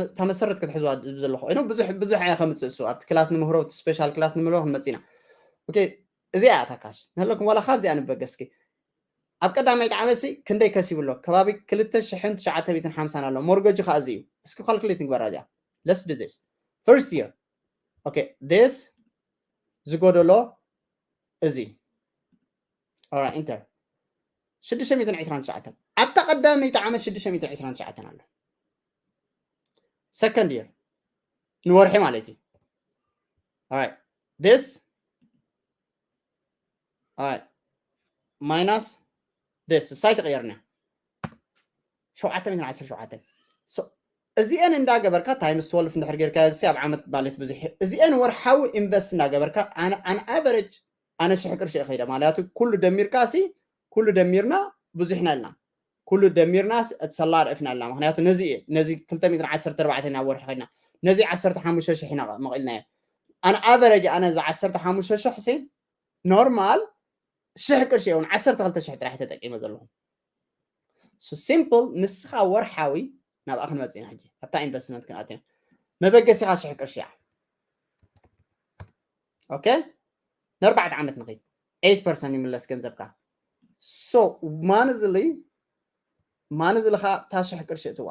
እታ መሰረት ክትሕዝዋ ዘለኹ። ብዙሕ ብዙሕ እያ ከምፅእ እሱ ኣብቲ ክላስ ንምህሮ፣ ስፔሻል ክላስ ንምህሮ ክንመፅእ ኢና። እዚኣ እያ እታ ካሽ ንህለኩም፣ ዋላ ካብዚኣ ንበገስኪ። ኣብ ቀዳማይ ዓመትሲ ክንደይ ከሲቡ ኣሎ? ከባቢ ክልተ ሽሕን ትሽዓተ ሚእትን ሓምሳን ኣሎ። ሞርገጁ ከዓ እዚ እዩ። እስኪ ካልኩሌት ንግበራ እዚኣ። Let's do this. First year. Okay, this ዝጎደሎ እዚ። Alright, ኢንተር። ሽዱሽተ ሚእትን ዕስራን ትሽዓተን። ኣብታ ቀዳመይቲ ዓመት ሽዱሽተ ሚእትን ዕስራን ትሽዓተን ኣሎ። Second year ንወርሒ ማለት እዩ። Alright, this ማይናስ ደስ እሳይ ተቐየርና ሸውዓተ ሚእትን ዓሰርተ ሸውዓተ። እዚአን እንዳገበርካ ታይምስ ትወልፍ እንድሕር ጌርካ እዚ ኣብ ዓመት ማለት ብዙሕ። እዚአን ወርሓዊ ኢንቨስት እንዳገበርካ ኣን ኣቨሬጅ ኣነ ሽሕ ቅርሺ እየ ከይደ ማለቱ ኩሉ ደሚርካ ሲ ኩሉ ደሚርና ብዙሕና ኢልና ኩሉ ደሚርና እትሰላር እፍና ኢልና። ምክንያቱ ነዚ እየ ነዚ ክልተ ሚእትን ዓሰርተ ኣርባዕተ ናብ ወርሒ ከድና ነዚ ዓሰርተ ሓሙሽተ ሽሕ ኢና መቒልናዮ። ኣን ኣቨሬጅ ኣነ እዚ ዓሰርተ ሓሙሽተ ሽሕ ሲ ኖርማል ሽሕ ቅርሺ እውን ዓሰርተ ክልተ ሽሕ ጥራሕ ተጠቂመ ዘለኹ። ሲምፕል ንስኻ ወርሓዊ ናብኣ ክንመፅእ ኢና ሕጂ ኣብታ ኢንቨስትመንት ክንኣት ኢና። መበገሲኻ ሽሕ ቅርሺ እያ። ኦኬ፣ ንኣርባዕተ ዓመት ንኸይድ ኤይት ፐርሰንት ይምለስ ገንዘብካ። ሶ ማንዝሊ ማንዝሊ ኸዓ እታ ሽሕ ቅርሺ እትዋ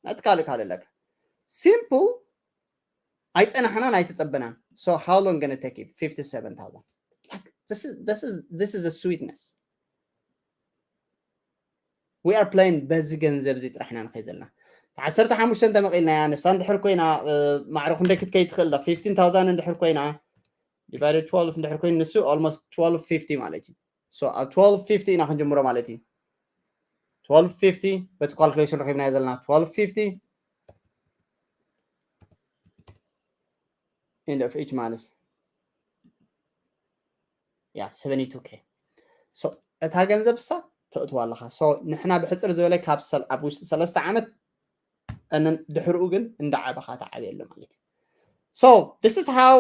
ናይቲ ካልእ ካልእ ኣለካ። ሲምፕል ኣይፀናሕናን ኣይተፀበናን። So how long gonna take you? Fifty-seven thousand. Like, this is this is this is a sweetness. We are playing በዚ ገንዘብ እዚ ጥራሕ ኢና ንኸይ ዘለና። ዓሰርተ ሓሙሽተ እንተመቒልናያ ንሳ እንድሕር ኮይና ማዕረ ክንደይ ክትከይድ ትኽእል? Fifteen thousand እንድሕር ኮይና divided twelve እንድሕር ኮይኑ ንሱ almost twelve fifty ማለት እዩ። So ኣብ twelve fifty ኢና ክንጅምሮ ማለት እዩ። Twelve fifty በቲ ካልኩሌሽን ረኺብናዮ ዘለና twelve fifty end of each month. Yeah, seventy-two K. So እታ ገንዘብ እሳ ተእትዋ ኣለኻ። So ንሕና ብሕፅር ዝበለ ካብ ኣብ ውሽጢ ሰለስተ ዓመት እንን ድሕርኡ ግን እንዳዓበኻ ተዓብየሉ ማለት እዩ። So this is how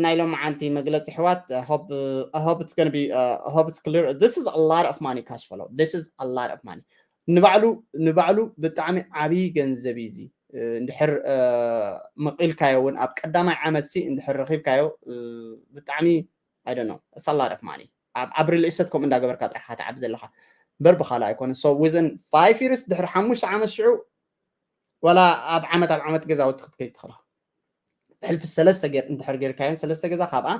ናይ ሎማዓንቲ መግለፂ ኣሕዋት. I hope it's gonna be, I hope it's clear. This is a lot of money, cash flow. This is a lot of money. ንባዕሉ ንባዕሉ ብጣዕሚ ዓብዪ ገንዘብ እዩ እዚ። እንድሕር መቒልካዮ እውን ኣብ ቀዳማይ ዓመት ሲ እንድሕር ረኺብካዮ ብጣዕሚ I don't know, it's a lot of money. ኣብ ሪል ኢስቴት ከምኡ እንዳገበርካ ጥራሕ ኢኻ ትዓቢ ዘለኻ እምበር ብኻልእ ኣይኮነን። So within five years ድሕሪ ሓሙሽተ ዓመት ሽዑ ዋላ ኣብ ዓመት ኣብ ዓመት ገዛውቲ ክትከይድ ትኽእላ። ብሕልፊ ሰለስተ ጌር እንድሕር ጌርካየን ሰለስተ ገዛ ካብኣ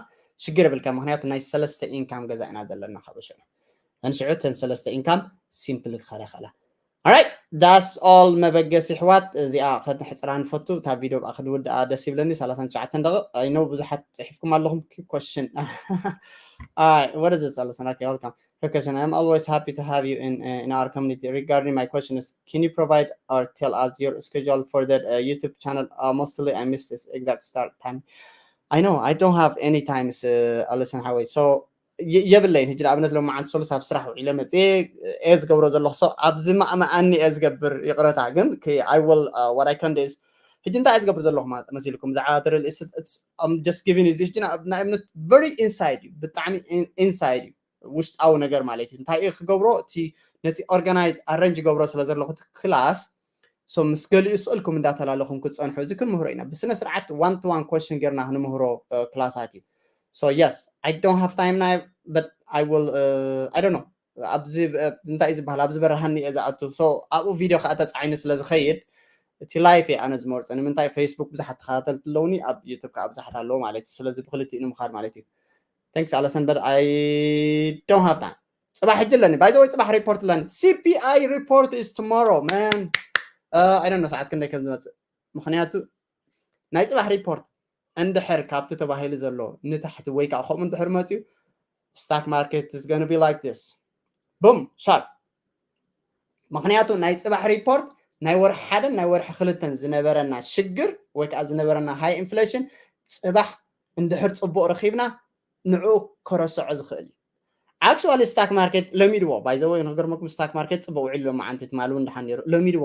ሽግር የብልካ። ምክንያቱ ናይ ሰለስተ ኢንካም ገዛ ኢና ዘለና ካብ ሽዑ ንሽዑ እተን ሰለስተ ኢንካም ሲምፕል ክኸላ ይኽእላ። Alright, that's all መበገሲ ኣሕዋት። እዚኣ ከነሕፅራ ንፈቱ። እታ ቪድዮ ብኣ ክንውድኣ ደስ ይብለኒ። ሰላሳን ትሽዓተን ደቂቕ። I know ብዙሓት ፅሒፍኩም ኣለኹም። Question. Alright, what is this? Listen, okay, welcome. Quick question. I'm always happy to have you in uh, in our community. Regarding my question is, can you provide or tell us your schedule for the uh, YouTube channel? Uh, mostly I miss this exact start time. I know I don't have any times. Uh, listen, Hawaii. So የብለይን። ሕጂ ንኣብነት ሎማዓንቲ ሰሉስ ኣብ ስራሕ ውዒለ መፅየ እየ ዝገብሮ ዘለኹ። So ኣብዚ ማእማኣኒ እየ ዝገብር፣ ይቕረታ። ግን I will, what I can do is ሕጂ እንታይ እየ ዝገብር ዘለኹ መሲልኩም? ብዛዕባ ሪል ኢስቴት just giving you this. ሕጂ ንኣብነት very inside እዩ፣ ብጣዕሚ ኢንሳይድ እዩ፣ ውሽጣዊ ነገር ማለት እዩ። እንታይ እዩ ክገብሮ? እቲ ነቲ ኦርጋናይዝ ኣረንጅ ገብሮ ስለ ዘለኹ እቲ ክላስ So ምስ ገሊኡ ስእልኩም እንዳተላለኹም ክትፀንሑ እዚ ክንምህሮ ኢና። ብስነ ስርዓት one to one question ጌርና ክንምህሮ ክላሳት እዩ። So yes, I don't have time now, but I will uh, I don't know ኣብዚ እንታይ እዩ ዝበሃል ኣብዚ በረሃኒ እየ ዝኣቱ። So ኣብኡ ቪድዮ ከዓ ተፃዒኑ ስለ ዝኸይድ እቲ ላይፍ እየ ኣነ ዝመርፆ። ንምንታይ ፌስቡክ ብዙሓት ተኸታተልቲ ኣለውኒ፣ ኣብ ዩቱብ ከዓ ብዙሓት ኣለዎ ማለት እዩ። ስለዚ ብክልቲኡ ንምኻድ ማለት እዩ። Thanks ኣለሰን but I don't have time። ፅባሕ ሕጂ ኣለኒ ባይዘወይ ፅባሕ ሪፖርት ኣለኒ። CPI report is tomorrow man። I don't know ሰዓት ክንደይ ከም ዝመፅእ ምክንያቱ ናይ ፅባሕ ሪፖርት እንድሕር ካብቲ ተባሂሉ ዘሎ ንታሕቲ ወይ ከዓ ከምኡ እንድሕር መፅዩ stock market is gonna be like this boom sharp። ምክንያቱ ናይ ፅባሕ ሪፖርት ናይ ወርሒ ሓደን ናይ ወርሒ ክልተን ዝነበረና ሽግር ወይ ከዓ ዝነበረና ሃይ ኢንፍሌሽን ፅባሕ እንድሕር ፅቡቅ ረኪብና ንዕኡ ከረስዖ ዝኽእል እዩ። Actually stock market ለሚድዎ ባይዘወይ ንክገርመኩም stock market ፅቡቅ ውዒሉ ሎማዓንቲ ትማሊ እውን ድሓን ነይሩ ለሚድዎ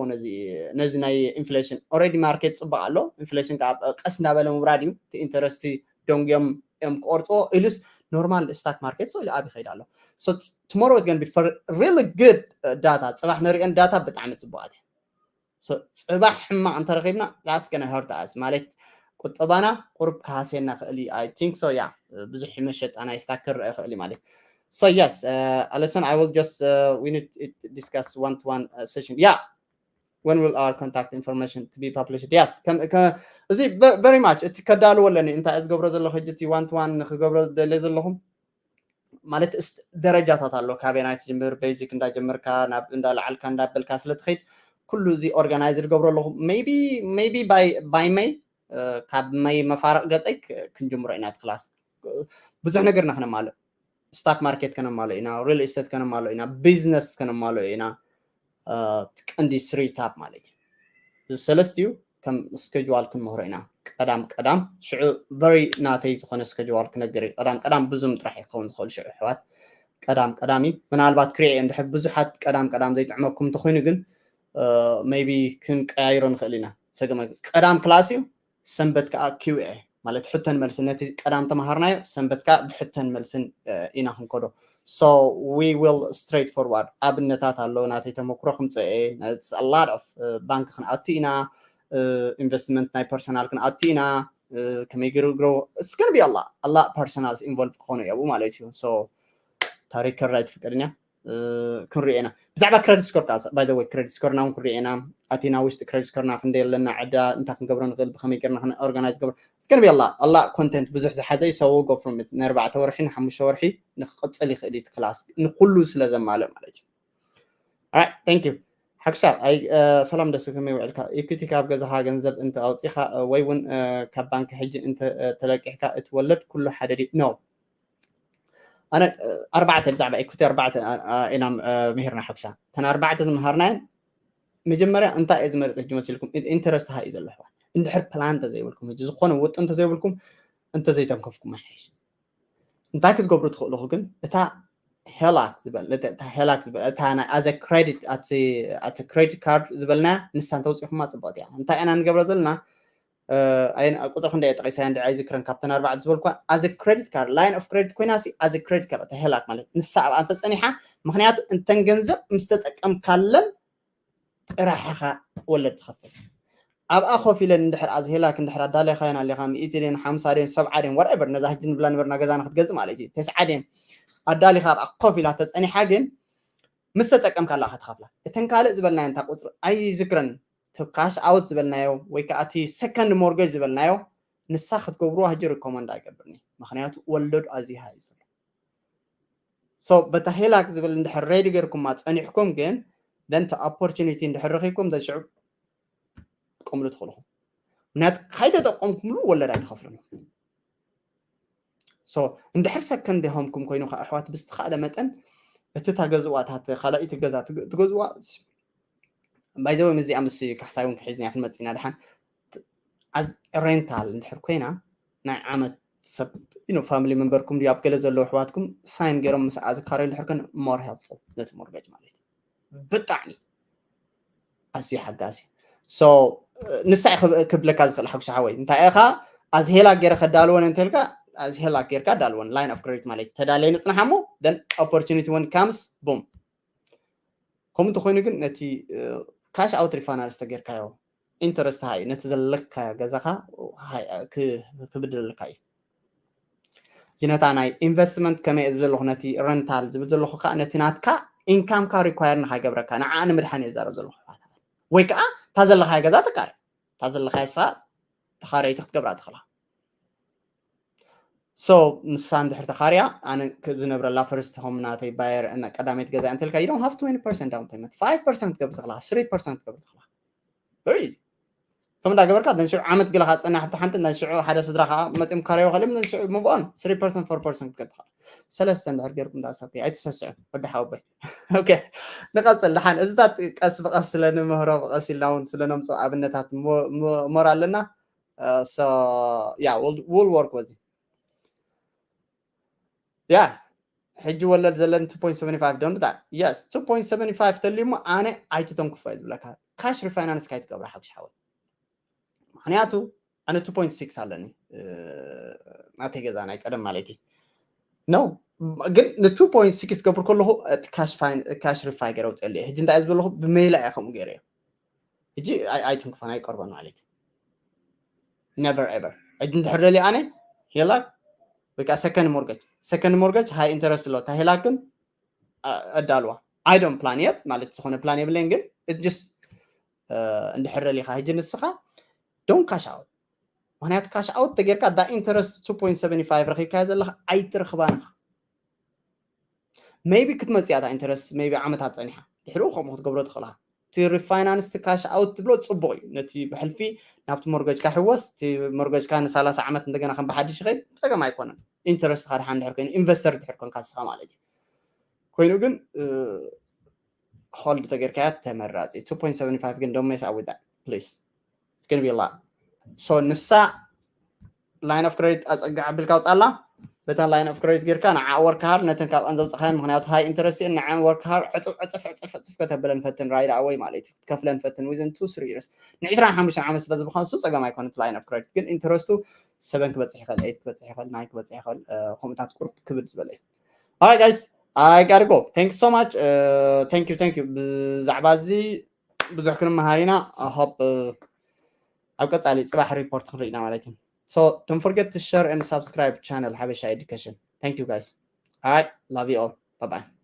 ነዚ ናይ ኢንፍሌሽን already ማርኬት ፅቡቅ ኣሎ። ኢንፍሌሽን ከዓ ቀስ እንዳበለ ምውራድ እዩ። እቲ ኢንተረስቲ ደንጉዮም እዮም ክቆርፅዎ ኢሉስ ኖርማል ስታክ ማርኬት ስእሉ ኣብ ይኸይድ ኣሎ። Tomorrow is gonna be really good data። ፅባሕ ንሪአን ዳታ ብጣዕሚ ፅቡቃት እየን። ፅባሕ ሕማቅ እንተረኪብና that's gonna hurt us ማለት ቁጠባና ቁሩብ ክሃስየና ክእል እዩ። I think so yeah። ብዙሕ መሸጣ ናይ ስታክ ክረአ ክእል እዩ ማለት so yes ኣለሰን I will just we need to discuss one to one session yeah when will our contact information to be published yes እዚ very much እቲ ከዳልዎ ኣለኒ እንታይ ዝገብሮ ዘለኹ ሕጂ እቲ one to one ንክገብሮ ደልየ ዘለኹም ማለት ደረጃታት ኣሎ። ካበይ ናይ ትጅምር ቤዚክ እንዳጀመርካ ናብ እንዳላዓልካ እንዳበልካ ስለ ትኸይድ ኩሉ እዚ ኦርጋናይዝ ዝገብሮ ኣለኹ። Maybe maybe by May ካብ መይ መፋረቕ ገፀይ ክንጅምሮ ኢና እቲ ክላስ። ብዙሕ ነገርና ክነማልእ ስታክ ማርኬት ከነማልእ ኢና፣ ሪል ስቴት ከነማልእ ኢና፣ ቢዝነስ ከነማልእ ኢና። ቀንዲ ስሪ ታፕ ማለት እዩ። እዚ ሰለስቲኡ ከም ስኬጅዋል ክንምህሮ ኢና። ቀዳም ቀዳም ሽዑ ቨሪ ናተይ ዝኾነ ስኬጅዋል ክነግር እዩ። ቀዳም ቀዳም ብዙም ጥራሕ ክኸውን ዝኽእል ሽዑ ኣሕዋት ቀዳም ቀዳም እዩ። ምናልባት ክሪኤ እንድሕር ብዙሓት ቀዳም ቀዳም ዘይጥዕመኩም እንተኾይኑ ግን ሜይቢ ክንቀያይሮ ንኽእል ኢና። ሰገመ ቀዳም ክላስ እዩ። ሰንበት ከዓ ኪውኤ ማለት ሕቶን መልስን ነቲ ቀዳም ተምሃርናዮ ሰንበት ከዓ ብሕቶን መልስን ኢና ክንከዶ። So we will straight forward ኣብነታት ኣሎ ናተይ ተመክሮ ክምፅእ እየ። Lot of ባንክ ክንኣቱ ኢና፣ ኢንቨስትመንት ናይ ፐርሰናል ክንኣቱ ኢና። ከመይ ገይሩ ግሮ እስከን ቢ ኣላ ኣላ ፐርሰናል ኢንቮልቭ ክኾኑ እያብኡ ማለት እዩ። So ታሪክ ከራይ ትፍቀድኛ ክንሪኦ ኢና። ብዛዕባ ክረዲት ስኮር ከዓ ባይ ዘ ወይ ክረዲት ስኮርና እውን ክንሪኦ ኢና። ኣቲና ውሽጢ ክረዲት ስኮርና ክንደይ ኣለና ዕዳ እንታይ ክንገብሮ ንኽእል ብኸመይ ገርና ኦርጋናይዝ ገብሮ እስከን ቢ ኣላ ኣላ ኮንተንት ብዙሕ ዝሓዘ ይሰው ጎ ፍሮም ንኣርባዕተ ወርሒ ንሓሙሽተ ወርሒ ንክቕፅል ይኽእል እዩ ክላስ ንኩሉ ስለ ዘማልእ ማለት እዩ። Thank you ሓክሻ ሰላም ደሱ ከመይ ውዕልካ? ኢኩቲ ካብ ገዛኻ ገንዘብ እንተ ኣውፂኻ ወይ እውን ካብ ባንክ ሕጂ እንተ ተለቂሕካ እቲ ወለድ ኩሉ ሓደ ድዩ? No ኣነ ኣርባዕተ ብዛዕባ ኢኩቲ ኣርባዕተ ኢና ምሂርና ሓክሻ እተን ኣርባዕተ ዝምሃርናየን መጀመርያ እንታይ እየ ዝመርፅ ሕጂ መሲልኩም ኢንተረስት ሃ እዩ ዘሎ ኣሕዋት እንድሕር ፕላን እንተዘይብልኩም ሕጂ ዝኾነ ውጥን እንተዘይብልኩም እንተዘይተንከፍኩም ኣይሓይሽ እንታይ ክትገብሩ ትኽእልኹ ግን እታ ሄላክ ዝበል እታ ሄላክ ዝበል እታ ናይ ኣዘ ክሬዲት ኣቲ ክሬዲት ካርድ ዝበልና ንሳ እንተውፂኹማ ፅቡቅቲ እያ እንታይ ኢና ንገብረ ዘለና ቁፅሪ ክንደ ጠቂሳ እንዲ ኣይዝክረን ካብተን ኣርባዕተ ዝበልኳ ኣዘ ክሬዲት ካርድ ላይን ኦፍ ክሬዲት ኮይና ሲ ኣዘ ክሬዲት ካርድ እታ ሄላክ ማለት ንሳ ኣብኣ እንተፀኒሓ ምክንያቱ እንተን ገንዘብ ምስ ተጠቀምካለን ጥራሕ ኢኻ ወለድ ትኸፍል ኣብኣ ኮፍ ኢለን እንድሕር ኣዝሄላክ እንድሕር ኣዳሊኻየን ኣሊኻ ሚእቲ ድን ሓምሳ ድን ሰብዓ ድን whatever ነዛ ሕጂ ንብላ ንበርና ገዛ ንክትገዝእ ማለት እዩ ተስዓ ድን ኣዳሊኻ ኣብኣ ኮፍ ኢላ ተፀኒሓ ግን ምስ ተጠቀምካ ኣላ ክትኸፍላ እተን ካልእ ዝበልናዮ እንታ ቁፅሪ ኣይዝክረን እቲ ካሽ ኣውት ዝበልናዮ ወይ ከዓ እቲ ሰከንድ ሞርጌጅ ዝበልናዮ ንሳ ክትገብርዋ ሕጂ ሪኮመንድ ኣይገብርኒ ምክንያቱ ወለዱ ኣዝዩ ሃይ ዘሎ so በታ ሄላክ ዝብል እንድሕር ሬዲ ገይርኩማ ፀኒሕኩም ግን then ተ ኦፖርቹኒቲ እንድሕር ረኪብኩም then ሽዑ ትጥቀምሉ ትኽእልኹም ምክንያቱ ካይተጠቀምኩምሉ ወለድ ኣይትኸፍሉን so እንድሕር ሰከንድ ሆምኩም ኮይኑ ከዓ ኣሕዋት ብዝተኻእለ መጠን እቲ ታገዝዋ እታ ካልኣይቲ ገዛ ትገዝዋ ባይዘወ ምስዚኣ ምስ ካሕሳይ እውን ክሒዝና ክንመፅእ ኢና ድሓን ኣዝ ሬንታል እንድሕር ኮይና ናይ ዓመት ሰብ ፋሚሊ መንበርኩም ድዩ ኣብ ገለ ዘለዉ ኣሕዋትኩም ሳይን ገይሮም ምስ ኣዝካረ እንድሕር ከን ሞር ሄልፕፉል ነቲ ሞርገጅ ማለት እዩ ብጣዕሚ ኣዝዩ ሓጋዚ ንሳ ክብለካ ዝኽእል ሓጉሻ ሓወይ እንታይ ኢኻ ኣዝሄላ ገይረ ከዳልወን እንተልካ ኣዝሄላ ጌርካ ዳልወን ላይን ኦፍ ክሬዲት ማለት ተዳለየ ንፅናሓ ሞ ኦፖርቹኒቲ ወን ካምስ ቡም ከምኡ እንተኮይኑ ግን ነቲ cash out refinance ተጌርካዮ interest ሃይ ነቲ ዘለካ ገዛኻ ክብድለልካ እዩ። እዚ ነታ ናይ ኢንቨስትመንት ከመይ እየ ዘለኹ ነቲ ረንታል ዝብል ዘለኹ ከዓ ነቲ ናትካ ኢንካምካ ሪኳየር ንካይገብረካ ንዓ ንምድሓን እየ ዛረብ ዘለኹ። ወይ ከዓ እታ ዘለካዮ ገዛ ተካረ እታ ዘለካዮ ሳ ተኻረይቲ ክትገብራ ትኽእላ። So ንሳ እንድሕር ተኻርያ ኣነ ዝነብረላ ፈርስት ሆም ናተይ ባየር ቀዳመይቲ ገዛ እንተልካ you don't have twenty percent down payment, five percent ገብር ትኽላ, three percent ገብር ትኽላ። Very easy. ከም እንዳገበርካ ነንሽዑ ዓመት ገለ ካፀና ሓብቲ ሓንቲ ነንሽዑ ሓደ ስድራ ከዓ መፅም ካረዮ ከልም ነንሽዑ ምብኦን three percent four percent ክትከትኻ ሰለስተ እንድሕር ገይርኩም ዳሳብ ኣይተሰስዑ ወዲ ሓወቦይ። Okay ንቐፅል ድሓን እዚታት ቀስ ብቐስ ስለ ንምህሮ ብቐስ ኢልና እውን ስለ ነምፅኦ ኣብነታት ሞር ኣለና። Yeah, we'll work with it. Yeah ሕጂ ወለድ ዘለን two point seven five don't do that. Yes two point seven five ተልዩሞ ኣነ ኣይትተንክፎ እዩ ዝብለካ። ካሽ ሪፋይናንስ ካይትገብራ ሓጉሽ ሓወይ ምክንያቱ ኣነ two point six ኣለኒ ናተይ ገዛ ናይ ቀደም ማለት እዩ። No ግን ን two point six ገብር ከለኹ ካሽ ሪፋይ ገይረ ውፅአሉ እየ። ሕጂ እንታይ ዝበለኹ ብሜላ እየ ከምኡ ገይረ እየ። ሕጂ ኣይትንክፎን ኣይቀርቦን ማለት እዩ። Never ever ሕጂ እንድሕር ደልየ ኣነ ሄላክ ወይ ከዓ ሰከንድ ሞርገጅ ሰከንድ ሞርገጅ ሃይ ኢንተረስት ኣሎ እታ ሄላክ ግን ኣዳልዋ። I don't plan yet ማለት ዝኾነ ፕላን የብለይን ግን just እንድሕር ደሊኻ ሕጂ ንስኻ don't cash out ምክንያቱ ካሽ ኣውት ተጌርካ ዳ ኢንተረስት two point seven five ረኪብካዮ ዘለካ ኣይትረክባን ኢኻ። Maybe ክትመፅእ እያ እታ ኢንተረስት maybe ዓመታት ፀኒሓ ድሕሪኡ ከምኡ ክትገብሮ ትኽእል ኢኻ። እቲ ሪፋይናንስ እቲ ካሽ ኣውት ትብሎ ፅቡቕ እዩ። ነቲ ብሕልፊ ናብቲ ሞርገጅካ ሕወስ እቲ ሞርገጅካ ንሰላሳ ዓመት እንደገና ከም ብሓድሽ ይኸይድ ፀገም ኣይኮነን። ኢንተረስት ካ ድሓን ድሕር ኮይኑ ኢንቨስተር ድሕር ኮንካ ንስኻ ማለት እዩ። ኮይኑ ግን ሆልድ ተጌርካያ ተመራፂ two point seven five ግን don't mess up with that please. It's gonna be a lot. So ንሳ line of credit ኣፀግዕ ኣቢልካ ውፃላ በተን line of credit ጌርካ ንዓ work hard ነተን ካብኣን ዘውፅኻየን ምክንያቱ ሃይ ኢንተረስት እየን ንዓን work hard ዕፅፍ ዕፅፍ ዕፅፍ ዕፅፍ ከተብለን ፈትን right away ማለት እዩ ክትከፍለን ፈትን within two three years ንዕስራን ሓሙሽተን ዓመት ስለ ዝበካ ንሱ ፀገም ኣይኮነ እቲ line of credit ግን ኢንተረስቱ seven ክበፅሕ ይኽእል eight ክበፅሕ ይኽእል nine ክበፅሕ ይኽእል ከምኡታት ቁርብ ክብድ ዝበለ እዩ። Alright guys I gotta go. Thank you so much. Thank you thank you ብዛዕባ እዚ ብዙሕ ክንመሃር ኢና። I hope ኣብ ቀፃሊ ፅባሕ ሪፖርት ክንርኢ ኢና ማለት እዩ። So don't forget to share and subscribe channel ሓበሻ ኤዱኬሽን. Thank you guys. Alright love you all. Bye bye.